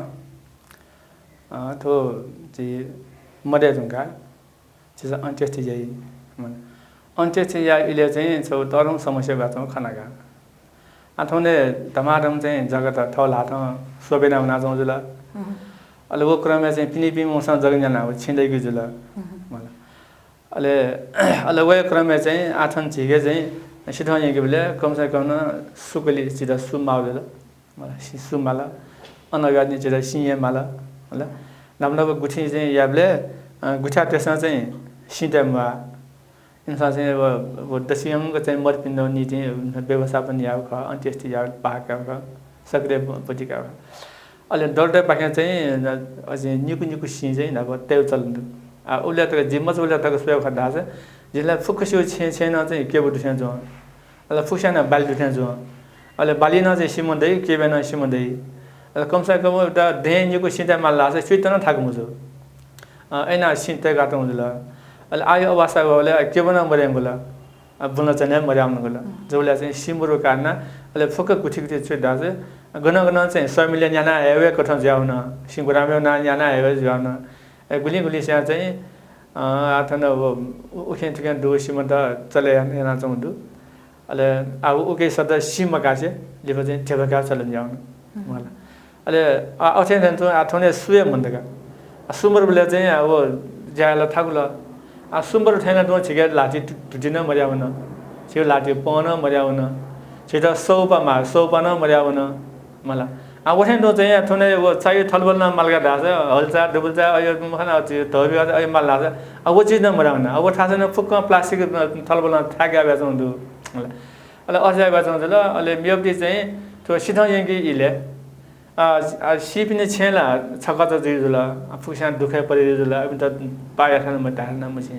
अ, थ्व जि मदय् धुंका झीसं अन्त्येष्टि याइ। अन्त्येष्टि याइ इलय् चाहिँ छौ तःधंगु समस्या ब्वयाच्वंगु खना का। आ, थौंने धमाधम चाहिँ जगत थौ ल्हातं स्वबेना वनाच्वंगु जुल। अले व क्रमय् चाहिँ पिनिपिं मनूसं जग न्यानाः व छिं दइगु जुल। मला। अले, अले वया क्रमय् चाहिँ आथन झीके चाहिँ सिथं यंकेबलय् कम से कम नं सुकलि चिता सु माः जुल। मला, सि-, सु माल। अन वयाः निं चिता सिं हे माल। मला। नाप नाप गुथिं चाहिँ याबलय्, अ, गुथिया तेसं चाहिँ सिं तये म्वाः। इमिसं चाहिँ व, व दसियंक चाहिँ मरपिन्त निंतिं व्यवस्थापन याःगु खः, अन्त्येष्टि याःगु पाः काःगु खः, सक्रिय प-, पति काःगु खः। अले दलतय्पाखें चाहिँ अझ निकु निकु सिं चाहिँ न्हापा तयेगु चलन दु। आ, उबलय् तक जि मचाबलय् तक स्वयेगु खः धाःसा, जिं ला फुक्कसिगु छेँय् छेँय् नं चाहिँ क्यबु दुथें जुं। अले फुक्कसिया नं बाली दुथें जुं। अले बाली नं चाहिँ सिमं दइ, क्यबय् नं सिमं दइ। अले कम से कम एउटा दँय् निकु सिं तये माल धाःसा स्वीत नं थाकु मजू। अ, अय्‌नं सिं तयेकातःगु जुल। अले आःया अवस्था वःबलय् क्यबु नं मदयेगु जुल। अ, बुलंचन हे मदयावंगु जुल। जबलय् चाहिँ सिं मरु कारणं, अले फुक्क गुथि गुथि छु धाःसा, गनं गनं चाहिँ स्वामिले न्याना हयेगु कथं जुयावन, सिं गुरामय् नं न्याना हयेगु जुयावन। अ, गुलिं गुलिं सिं चाहिँ, अ, आथन व उ-, उखें थुखें दुगु सिमत चले याना, यानाच्वंगु दु। अले आ व उके सत सिं मकासे लिपा चाहिँ ध्यबा कायेगु चलन जुयावन। मला। अले आ, अथे थें तुं आ थौंने सु हे मन्त का। आ, सु मरुबलय् चाहिँ आ व ज्या यायेगु ला थाकुल। आ, सु मरु थें नं तुं छिके ल्हातिइ धु-, धुति नं मदयावन। छिके ल्हातिइ पं नं मदयावन। छित सौपा माः, सौपा नं मदयावन। मला। आ, व थें तुं चाहिँ आ थौंने व चाय् थलबल नं माल का धाःसा, हल्चा, दुबुल्चा, अयो मखना, अयो धोबी, अयो माल धाःसा, आ, व चिज नं मदयावन। आ, व थासय् नं फुक्कं plastic थलबल नं थाय्‌का वयाच्वंगु दु। मला। अले अथे याये ब्वयाच्वंगु जुल, अले मेपिं चाहिँ, थ्व सिथं यंकी इले, आ, आ, सीपिनि छेँ ला छकच जुइ जुल, आ, फुक्कस्यां दुःखय् परे जुइ जुल, अमित पाया थाना मताना मछिं।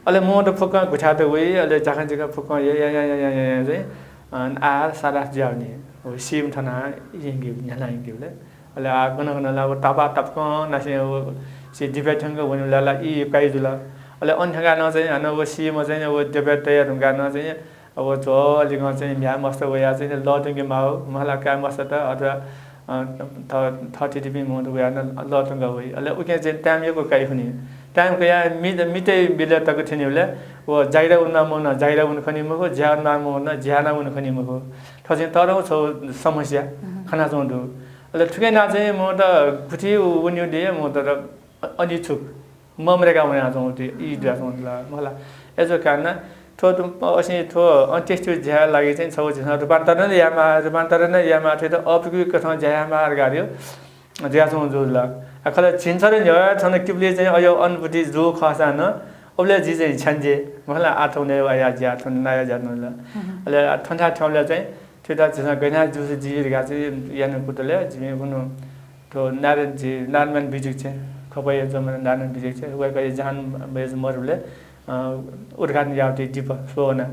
अले मत फुक्कं गुथात वइ, अले जाखा जिका फुक्कं या, या, चाहिँ, आ, आ, सारा जुयावनी। व सीम थना यंकी, न्ह्याला यंकी बले। अले आ, गन गन ला व तापा तापकं नासे व सी दिपे थ्यंक वनी ला, ला ई काइ जुल। अले अन थ्यंका न चाहिँ, हानं व सीम चाहिँ, व दिपे तया धुंका न चाहिँ, अब झ्वलिकं चाहिँ म्ह्याय् मस्त वया चाहिँ लतुंके माउ, महला काय् मस्त त अथवा, अ, थ-, थःथितिपिं मनूत वया न लतुंका वइ। अले उके चाहिँ time यक्व काइ हुनि। Time कया मित, मितय् बिले तक थ्यनीबले व जागिर उन्ना मन, जागिर उन खनी मखु, ज्या उन्ना मन, ज्या ना उन खनी मखु। थ्व चाहिँ तःधंगु छौ समस्या खनाच्वं दु। अले थुके ना चाहिँ मनूत गुथि उ-, उन्यु दे मनूत त अनिच्छुक। ममरेका वनाच्वंगु ति-, ई जुयाच्वंगु ला, महला। अय्जु कारण थ्व तुम-, असिं थ्व अन्त्येष्टि ज्याया लागि चाहिँ छगू झीसं रूपान्तरण यायेमाः, रूपान्तरण यायेमाः, थ्वयात अपुकी कथं ज्या यायेमाः धकाः जुयाच्वंगु जुल। आ, खला झिंछर न्ह्यः थन किबलय् चाहिँ अयो अनुभूति जू खःसां नं, अबलय् जि चाहिँ छ्याञ्जे, महला, आ थौं नयेगु आया ज्या, थौं नाया ज्या नं ला। अले आ थन थाय् थ्यंबलय् चाहिँ थ्वयात झीसं गय् याना जूसे जि धकाः चाहिँ याना कुतले जिमि हुनु थ्व नारायण जी, नारायणमान बिजुक चाहिँ, खपया जमना नारायणमान बिजुक चाहिँ, वय्कःया जहान मय्जु मरुबलय्, अ, उद्घाटन याःगु ति दीप स्वना।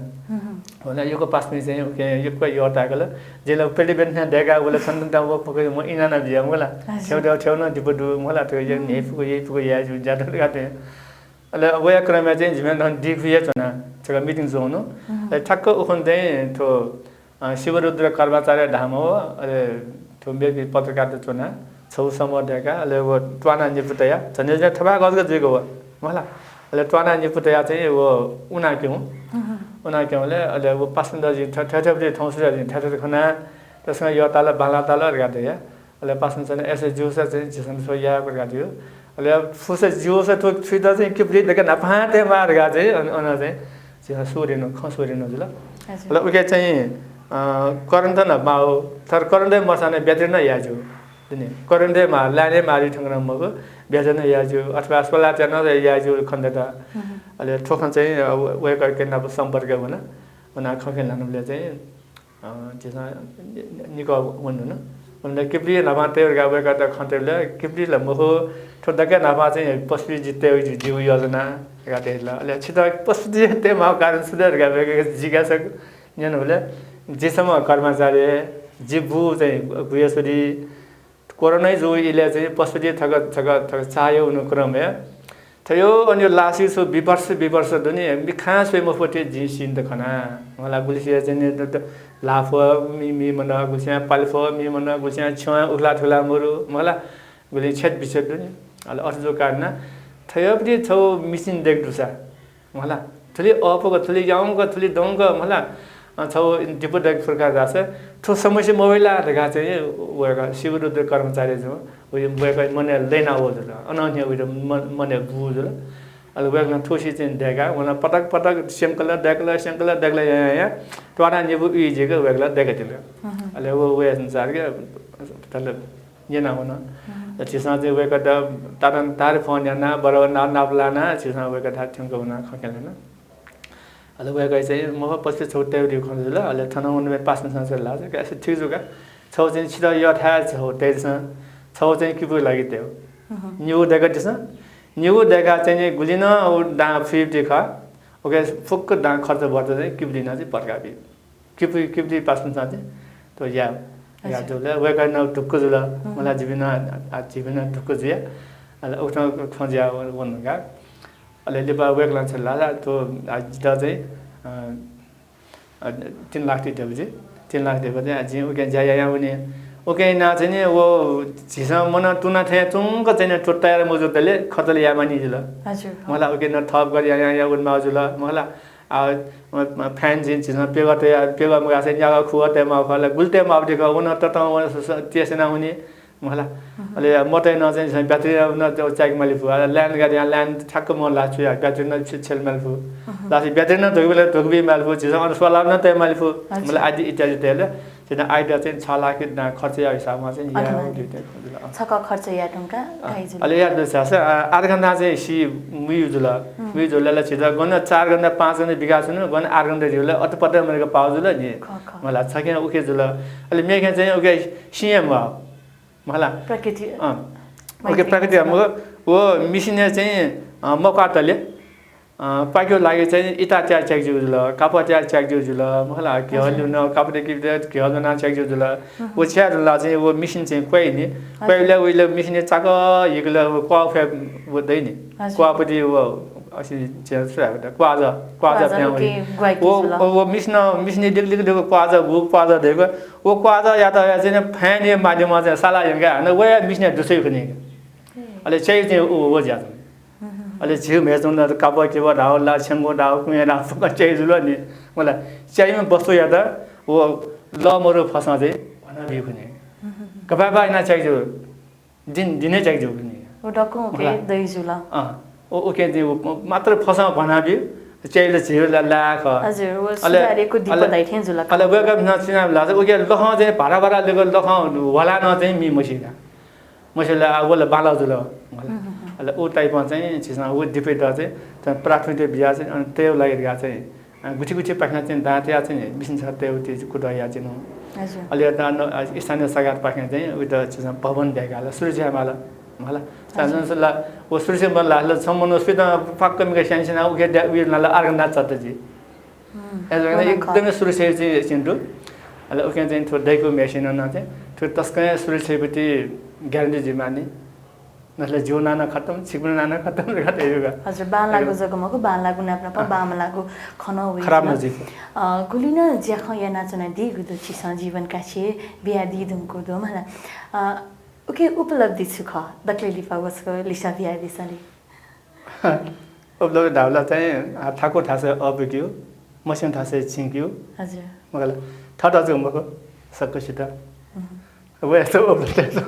वना यक्व पासापिं चाहिँ उके यक्व यःताय्कल। जिं ला पेटी बेन्थ्यां दय्काः वल, छन्त व फुक म इनाना बिया मला। थ्यउ थ्यउ नं दीप दु मला, थ्व यक्व न्ह्यइपुक यइपुक याये जु ज्यात धकाः थें। अले वया क्रमय् चाहिँ जिमि नं दीपुया च्वना, छकः meeting च्वनु। अले ठ्याक्क उखुन्हु चाहिँ थ्व अ, शिवरुद्र कर्माचार्य धाःम्ह व, अले थ्व मेपिं पत्रकारत च्वना, छगू समूह दय्का, अले व त्वाना निपु तया, झन्डै झन्डै थपाय् गजगज जुइक व, महला। अले त्वाना निपु तया चाहिँ व उनाक्यं। उनाक्यंले, अले व पासापिन्त जिं थ-, थथे थथे थौं सुया जिं थथे थथे खना, तसकं यःताल, बांलाःताल धकाः धया। अले पासापिन्सं अय्सा ज्यूसा चाहिँ झीसं थ्व याये धकाः धयु। अले फुसा ज्यूसा थ्व थुइत चाहिँ किबलय् दक्व न्हापां तयेमाः धकाः चाहिँ अन, अन चाहिँ झीसं स्वयादिनु, खँ स्वयादिनु जुल। अले उके चाहिँ, अ, current नं माउ, तर current मसाने battery नं याये ज्यू। दुने current मा, line मारी थंगन मगु, battery नं याये ज्यू, अथवा solar panel याये ज्यू खन्त। अले थ्व खँ चाहिँ, अ, व-, वय्कःके नाप सम्पर्क वना, वना खँ खँ ल्हानाबलय् चाहिँ, अ, झीसं नि-, नि-, निकः वने धुन। वने किबलय् न्हापां तये धकाः वय्कःत खँ तयेबलय् किबलय् ला मखु, थ्व दक्व न्हापां चाहिँ पशुपति जि तये जि-, जिगु योजना धकाः धयादिल। अले छित पशुपति तयेमाःगु कारण छु दु धकाः वय्कःके जिज्ञासा न्यनाबलय् जि छम्ह कर्माचारी, जि बु चाहिँ गुह्येश्वरी, कोरोना जू इलय् चाहिँ पशुपति थक, थक, थक चाःयु वन क्रमय् थ्व अन लासी छु विपर्स, विपर्स दुनि, मिखां स्वये मफुति जिं scene त खना। मला गुलिसिया चाहिँ नि द-, द-, लाफ, मि-, मि मन, गुलिसिया पालिफ, मि मन, गुलिसिया छ्यं उखला थुला मरु, मला गुलि छेद बिछेद दुनि। अले अथे जू कारण थ्वयापति छौ machine दय्क दुसा, मला थुलि अःपुक, थुलि याउँक, थुलि दंक, मला, अ, छौ दीप दय्क फुर्का जासा थ्व समस्या मवइ ला धकाः चाहिँ वय्कः शिवरुद्र कर्माचार्य जुं वय्कः मनय् लयना वःगु जुल। अनं हे वइत मन-, मनय् बू जुल। अले वय्कलं थुसी चाहिँ दय्काः, वनं पटक पटक स्यंकल, दय्कल, स्यंकल, दय्कल, या, या, या, त्वाना निपु उइ जिक वय्कलं दय्कादिल। अले व वया संसारके, तले न्यना वन। त झीसं चाहिँ वय्कःत तारन तार फोन याना, बराबर ना-, नाप लाना, झीसं वय्कःत थ्यंक वना खँ क्यना। अले वय्कः चाहिँ मखु पशुपति छौ तयेगु खँ जुल। अले थन वने पासापिन्सं चाहिँ ला, "का, ठीक जू का। छौ चाहिँ छित यःथाय् छौ तयेदिसँ, छौ चाहिँ किपूया लागि तयेगु।" निगू दय्कादिसँ। निगू दय्काः चाहिँ नि गुलि नं उ दां फुइपति खः, उके फुक्क दां खर्च बर्च चाहिँ किपूलिं नं चाहिँ पत्काबी। किपू, किपूलिं पासापिन्सं चाहिँ थ्व या, या जुल। वय्कः नं ढुक्क जुल। मला जिमि नं, आ, जिमि नं ढुक्क जुया। अले उकथं खँ जुया वन, वन का। अले लिपा वय्कलं छला, थ्व, आ, जितः चाहिँ, अ, अ, तीन लाख ति देबु जि। तीन लाख देबु चाहिँ, आ, जिं उके ज्या याया वने। उके ना चाहिँ नि व झीसं मन तुना थें तुंक चाहिँ नि थ्व तयार मजू तले खतल यामानि जुल। हजुर। मला उके न थप गरी या, या, या उन माउ जुल। मला, आ, म, म, fan जिं झीसं पेगा तया, पेगा मगासे न्यागा खुवा तये माउ खला, गुल तये माउ दिक, वन ततं वन स-, स-, तेसेना हुने। मला। अले मत नं चाहिँ झीसं battery नं चाहिँ चाइक मालिफु। अले line गाडी line ठ्याक्क मन ला छु या, battery नं छे-, छेल मालिफु। लासी battery नं धोगबे, धोगबे मालिफु, झीसं अन solar नं तये मालिफु। अच्छा। मला आदि इत्यादि तयेले, झीसं आइडिया चाहिँ छ लाख ना खर्च या हिसाबमा चाहिँ या अथवा दुइटा जुल। छक खर्च या टंका अ, गाइ जुल। अले या दुसास, अ, आठ घण्टा चाहिँ सी मुयु जुल। मुयु जुल ला झीत गन चार घण्टा, पाँच घण्टा बिकास हुनु, गन आठ घण्टा जुल, अत पत मरेक पाउ जुल नि। ख, ख। मला, छखें उखे जुल। अले मेखें चाहिँ उखे सिंहय् म्वाः। मला। प्रकृति। अँ। उखे प्रकृति म्वाः। व मिसिनय् चाहिँ, अँ, मक्वातले, अँ, पाकेगु लागि चाहिँ इटा त्यार च्याक ज्यू जुल, कापड त्यार च्याक ज्यू जुल, मला, घ्यः ल्यून, कापड किपि त्यार घ्यः ल्यून च्याक ज्यू जुल। व छ्याः जुल चाहिँ व मिसिन चाहिँ क्वाइ नि। क्वाइबलय् उइले मिसिन चाक हिकल व क्वाः फ्या व दइ नि। क्वाःपति व असे च्या सुरा क्वाःजा, क्वाःजा फ्या वइ। व, व मिसिन, मिसिन लिक लिक लिक क्वाःजा, गु क्वाःजा दइक, व क्वाःजायात या चाहिँ फ्यानया माध्यमं चाहिँ साला यंका हानं वया मिसिनया दुसै खनी। अले च्याइ चाहिँ व, व ज्या चाहिँ। अले झिउ म्हेचुं कापः किपः धाउ ला, छ्यंगु धाउ, कुँया धाउ, फुक्क च्याइ जुल नि। मला, च्याइम्ह वस्तुयात व लः मरु फसं चाहिँ भना बी खनी। गपाय् बाय् याना च्याइ जुल। दिन, दिने च्याइ जुल नि। व दक्वं उखे दइ जुल। अँ, उ, उखे दि, उ मात्र फसं भना बी, च्याइल झिउ ला, ला खः। हजुर, व अले, सुधारेको दीप अले, दाइ थें जुल। अले वय्‌कः नं चिना ला, उखे लखं चाहिँ भारा भारा लेक लखं वाला नं चाहिँ मी मसिना। मसिला, आ, व ला बांलाः जुल। अले उ type-ं चाहिँ झीसं व दीपयात चाहिँ, चाहिँ प्राथमिकता बिया चाहिँ, अनि तयेगु लागि धकाः चाहिँ, अ, गुथि गुथि पाखें चाहिँ दां तया चाहिँ मिसिन छाप तयेगु ति कुतः याच्वनु। हजुर। अले त न, अ, स्थानीय सरकार पाखें चाहिँ उइत झीसं भवन दयेकाल, सुरक्षा माल। मला। हजुर। साधारण ला, व सुरक्षा माल ला, छम्ह मनू सुइत फाक्क मिका स्यान स्याना उखे द्या, उयो नाला अर्गना चत्त जी। अय्‌जूगुलिं एकदमै सुरक्षा चाहिँ चिन्टु। अले उखें चाहिँ थ्व दइकु machine नं चाहिँ थ्व तसकं सुरक्षापति guarantee जुइमानि। नसले जिउ नाना खतम, छिकपिनि नाना खतम धकाः धइगु का। हजुर, बांलाःगु जक मखु, बांलाःगु नाप नाप बांमलाःगु खँ नं वइ। खराब नं जुइ। अ, गुलि नं ज्याखँ यानाच्वनादीगु दु छिसं जीवन काछि बियादी धुंकू दु मला। अ, उखे उपलब्धि छु खः? दकले लिपा व छकः लिसा बियादिसँ ले। उपलब्धि धाःबलय् चाहिँ, आ, थाकु थासय् अःपुकेगु, मस्यू थासय् चिंकेगु। हजुर। मखुला, थःत जक मखु, सकसित। व यस्तो उपलब्धि।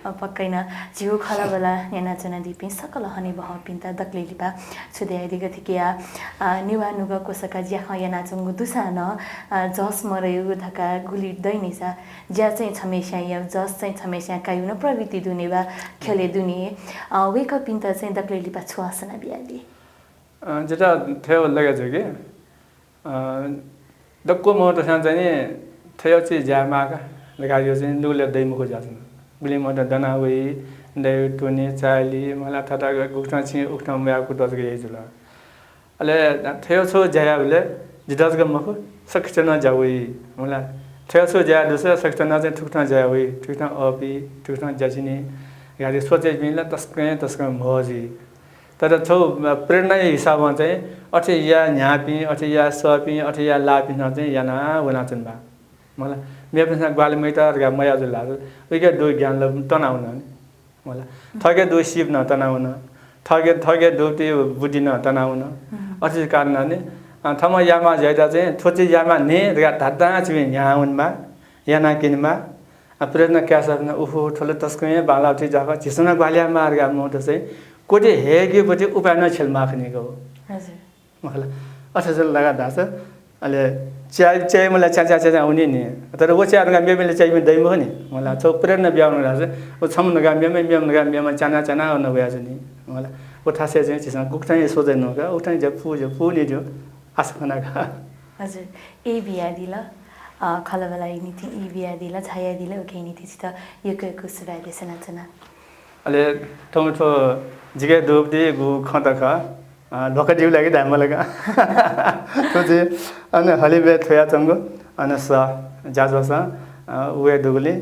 अ, पक्कै नं, झीगु खँल्हाबल्हा न्यनाच्वनादीपिं सकल हनेबहःपिन्त दकले लिपा छु धयादी गथे कि, आ, आ, नेवाः नुगः क्वसका ज्याखँ यानाच्वंगु दुसां नं, आ, जस मरयु धकाः गुलि दइनिसा, ज्या चाहिँ छम्हेस्यां याउ, जस चाहिँ छम्हेस्यां कायु नं प्रवृत्ति दुने वा ख्यलय् दुने, अ, वय्कःपिन्त चाहिँ दकलय् लिपा छु असना बियादी? अ, जितः थथे लगे जुल कि, अ, दक्व मनूतय्सं चाहिँ नि थथे चिज ज्या माः का धकाः यो चाहिँ नुगलय् दइ मखु ज्याच्वन। गुलिं मनूत दना वइ, दइ तुनि, चाली, मला थता गुकथं छिं उकथं मयाः कुतः जक याइ जुल। अले थथे छौ ज्या याःबलय् जितः जक मखु, सकसितं ज्या वइ। मला थथे छौ ज्या दुसा सकसितं चाहिँ थुकथं ज्या वइ, थुकथं अःपी, थुकथं ज्या चिनी धकाः सोचे पिं ला तसकं तसकं म्हो जुइ। तर छौ प्रेरणाया हिसाबं चाहिँ अथे या न्ह्याःपिं, अथे या सःपिं, अथे या लाःपिन्सं चाहिँ याना वनाच्वनेमाः। मला मेपिन्सं ग्वाहालि मयात धकाः मयाः जुल धाःसा उइके दु ज्ञान ला तनावन नि। मला थःके दु सिप नं तनावन, थःके, थःके दु ति बुद्धि नं तनावन। अथे कारणं नि, अ, थःम्हं याःमाः ज्यायात चाहिँ थ्व चिज यायेमाः नि धकाः धात्थें छिपिं न्ह्याः वनेमाः, याना क्यनेमाः। अ, प्रेरणा कायेसा नं उफु थ्व ला तसकं हे बांलाःगु ज्या खः, झीसं नं ग्वाहालि यायेमाः धकाः मनूत चाहिँ क्वति हयेकेपति उपाय नं छ्यलेमाः खनीगु। हजुर। मखुला। अथे जुल धकाः धाःसा, अले च्या-, च्याइम्ह ला च्या, च्या, च्या, च्या वनी नि। तर व च्या धकाः मेम्ह ला च्याइम्ह दइ मखु नि। मला छौ प्रेरणा बियावन धाःसा, व छम्ह धकाः मेम्ह, मेम्ह धकाः मेम्ह च्याना, च्याना वन वया जुइ नि। मला व थासय् चाहिँ झीसं गुकथं हे सोचे नं का, उकथं हे ज्या पु, ज्या पुनि ज्यू, आशा खना का। हजुर, ई बियादिल, अ, खँल्हाबल्हाया निंतिं ई बियादिल, झायादिल, उकिया निंतिं छितः यक्व यक्व सुभाय् देछानाच्वना। अले थौं थ्व जिके दुगु खँ त खः, अ, ल्ह्वकादिउ लागि धायेमाल का। थ्व जि अन हलिमय् थ्वयाच्वंगु, अन सः ज्याझ्वलय्, अ, वये दुगुलिं,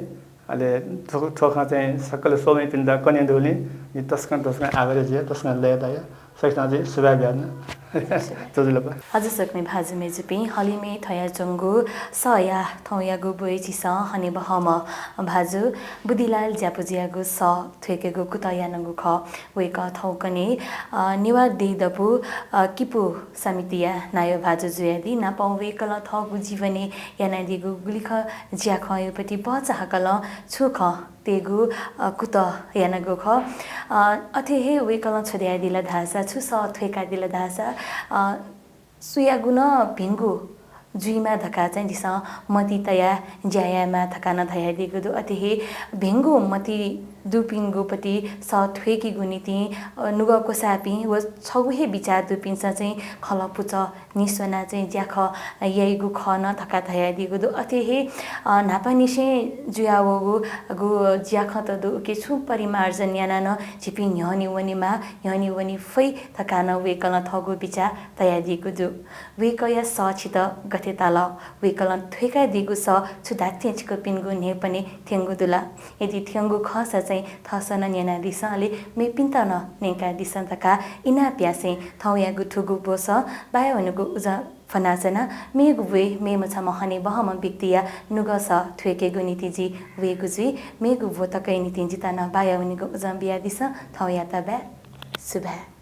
अले थ्व, थ्व खँ चाहिँ सकल स्वम्हेपिन्त कने दुगुलिं जि तसकं तसकं आभारी जुया, तसकं लय्ताया। सकसितं चाहिँ सुभाय् बियाच्वना। ज्वजलपा। हजुर सकलें भाजु मय्जुपिं, हलिमय् थ्वयाच्वंगु सःया थौंयागु ब्वय् झीसं हनेबहःम्ह भाजु बुद्धिलाल ज्यापुजुयागु सः थ्वय्केगु कुतः यानागु खः। वय्कः थौंकन्हय्, अ, नेवाः देय् दबू, अ, किपू समितिया नायः भाजु जुयादी। नापं वय्कलं थःगु जीवनय् यानादीगु गुलिखः ज्याखँया प्रति भचा हाकलं छुं खँ तयेगु, अ, कुतः यानागु खः। अ, अथे हे वय्कलं छु धयादिल धाःसा, छु सः थ्वय्कादिल धाःसा, अ, सुयागु नं भिंगु जुइमा धकाः चाहिँ झीसं मतिइ तयाः ज्या यायेमाः धकाः नं धयादीगु दु। अथे हे भिंगु मतिइ दुपिंगु पति सः थ्वय्केगु निंतिं, अ, नुगः क्वसाःपिं व छगू हे बिचाः दुपिन्सं चाहिँ खलः पुचः निस्वनाः चाहिँ ज्याखँ याइगु खः न धकाः धयादीगु दु। अथे हे, अ, न्हापांनिसें जुयावःगु, गु ज्याखँत दु, उके छुं परिमार्जन यानाः नं झीपिं न्ह्यःने वनेमाः, न्ह्यःने वने फइ धकाः नं वय्कलं थःगु बिचाः तयादीगु दु। वय्कःया सः छितः गथे ताल? वय्कलं थ्वय्कादीगु सः छु धात्थें छिकपिनिगु न्हाय्पनय् थ्यंगु दु ला? यदि थ्यंगु खःसा चाहिँ थःसं नं न्यनादिसँ, अले मेपिन्त नं न्यंकादिसँ धकाः इनाप यासें थौंयागु थुगु ब्वसः बाया वनेगु उजं फ्वनाच्वना। मेगु ब्वय् मेम्ह छम्ह हनेबहःम्ह व्यक्तिया नुगः सः थ्वय्केगु निंतिं जि वयेगु जुइ। मेगु ब्व तकया निंतिं जितः नं बाया वनेगु उजं बियादिसँ। थौंयात बाय्। सुभाय्।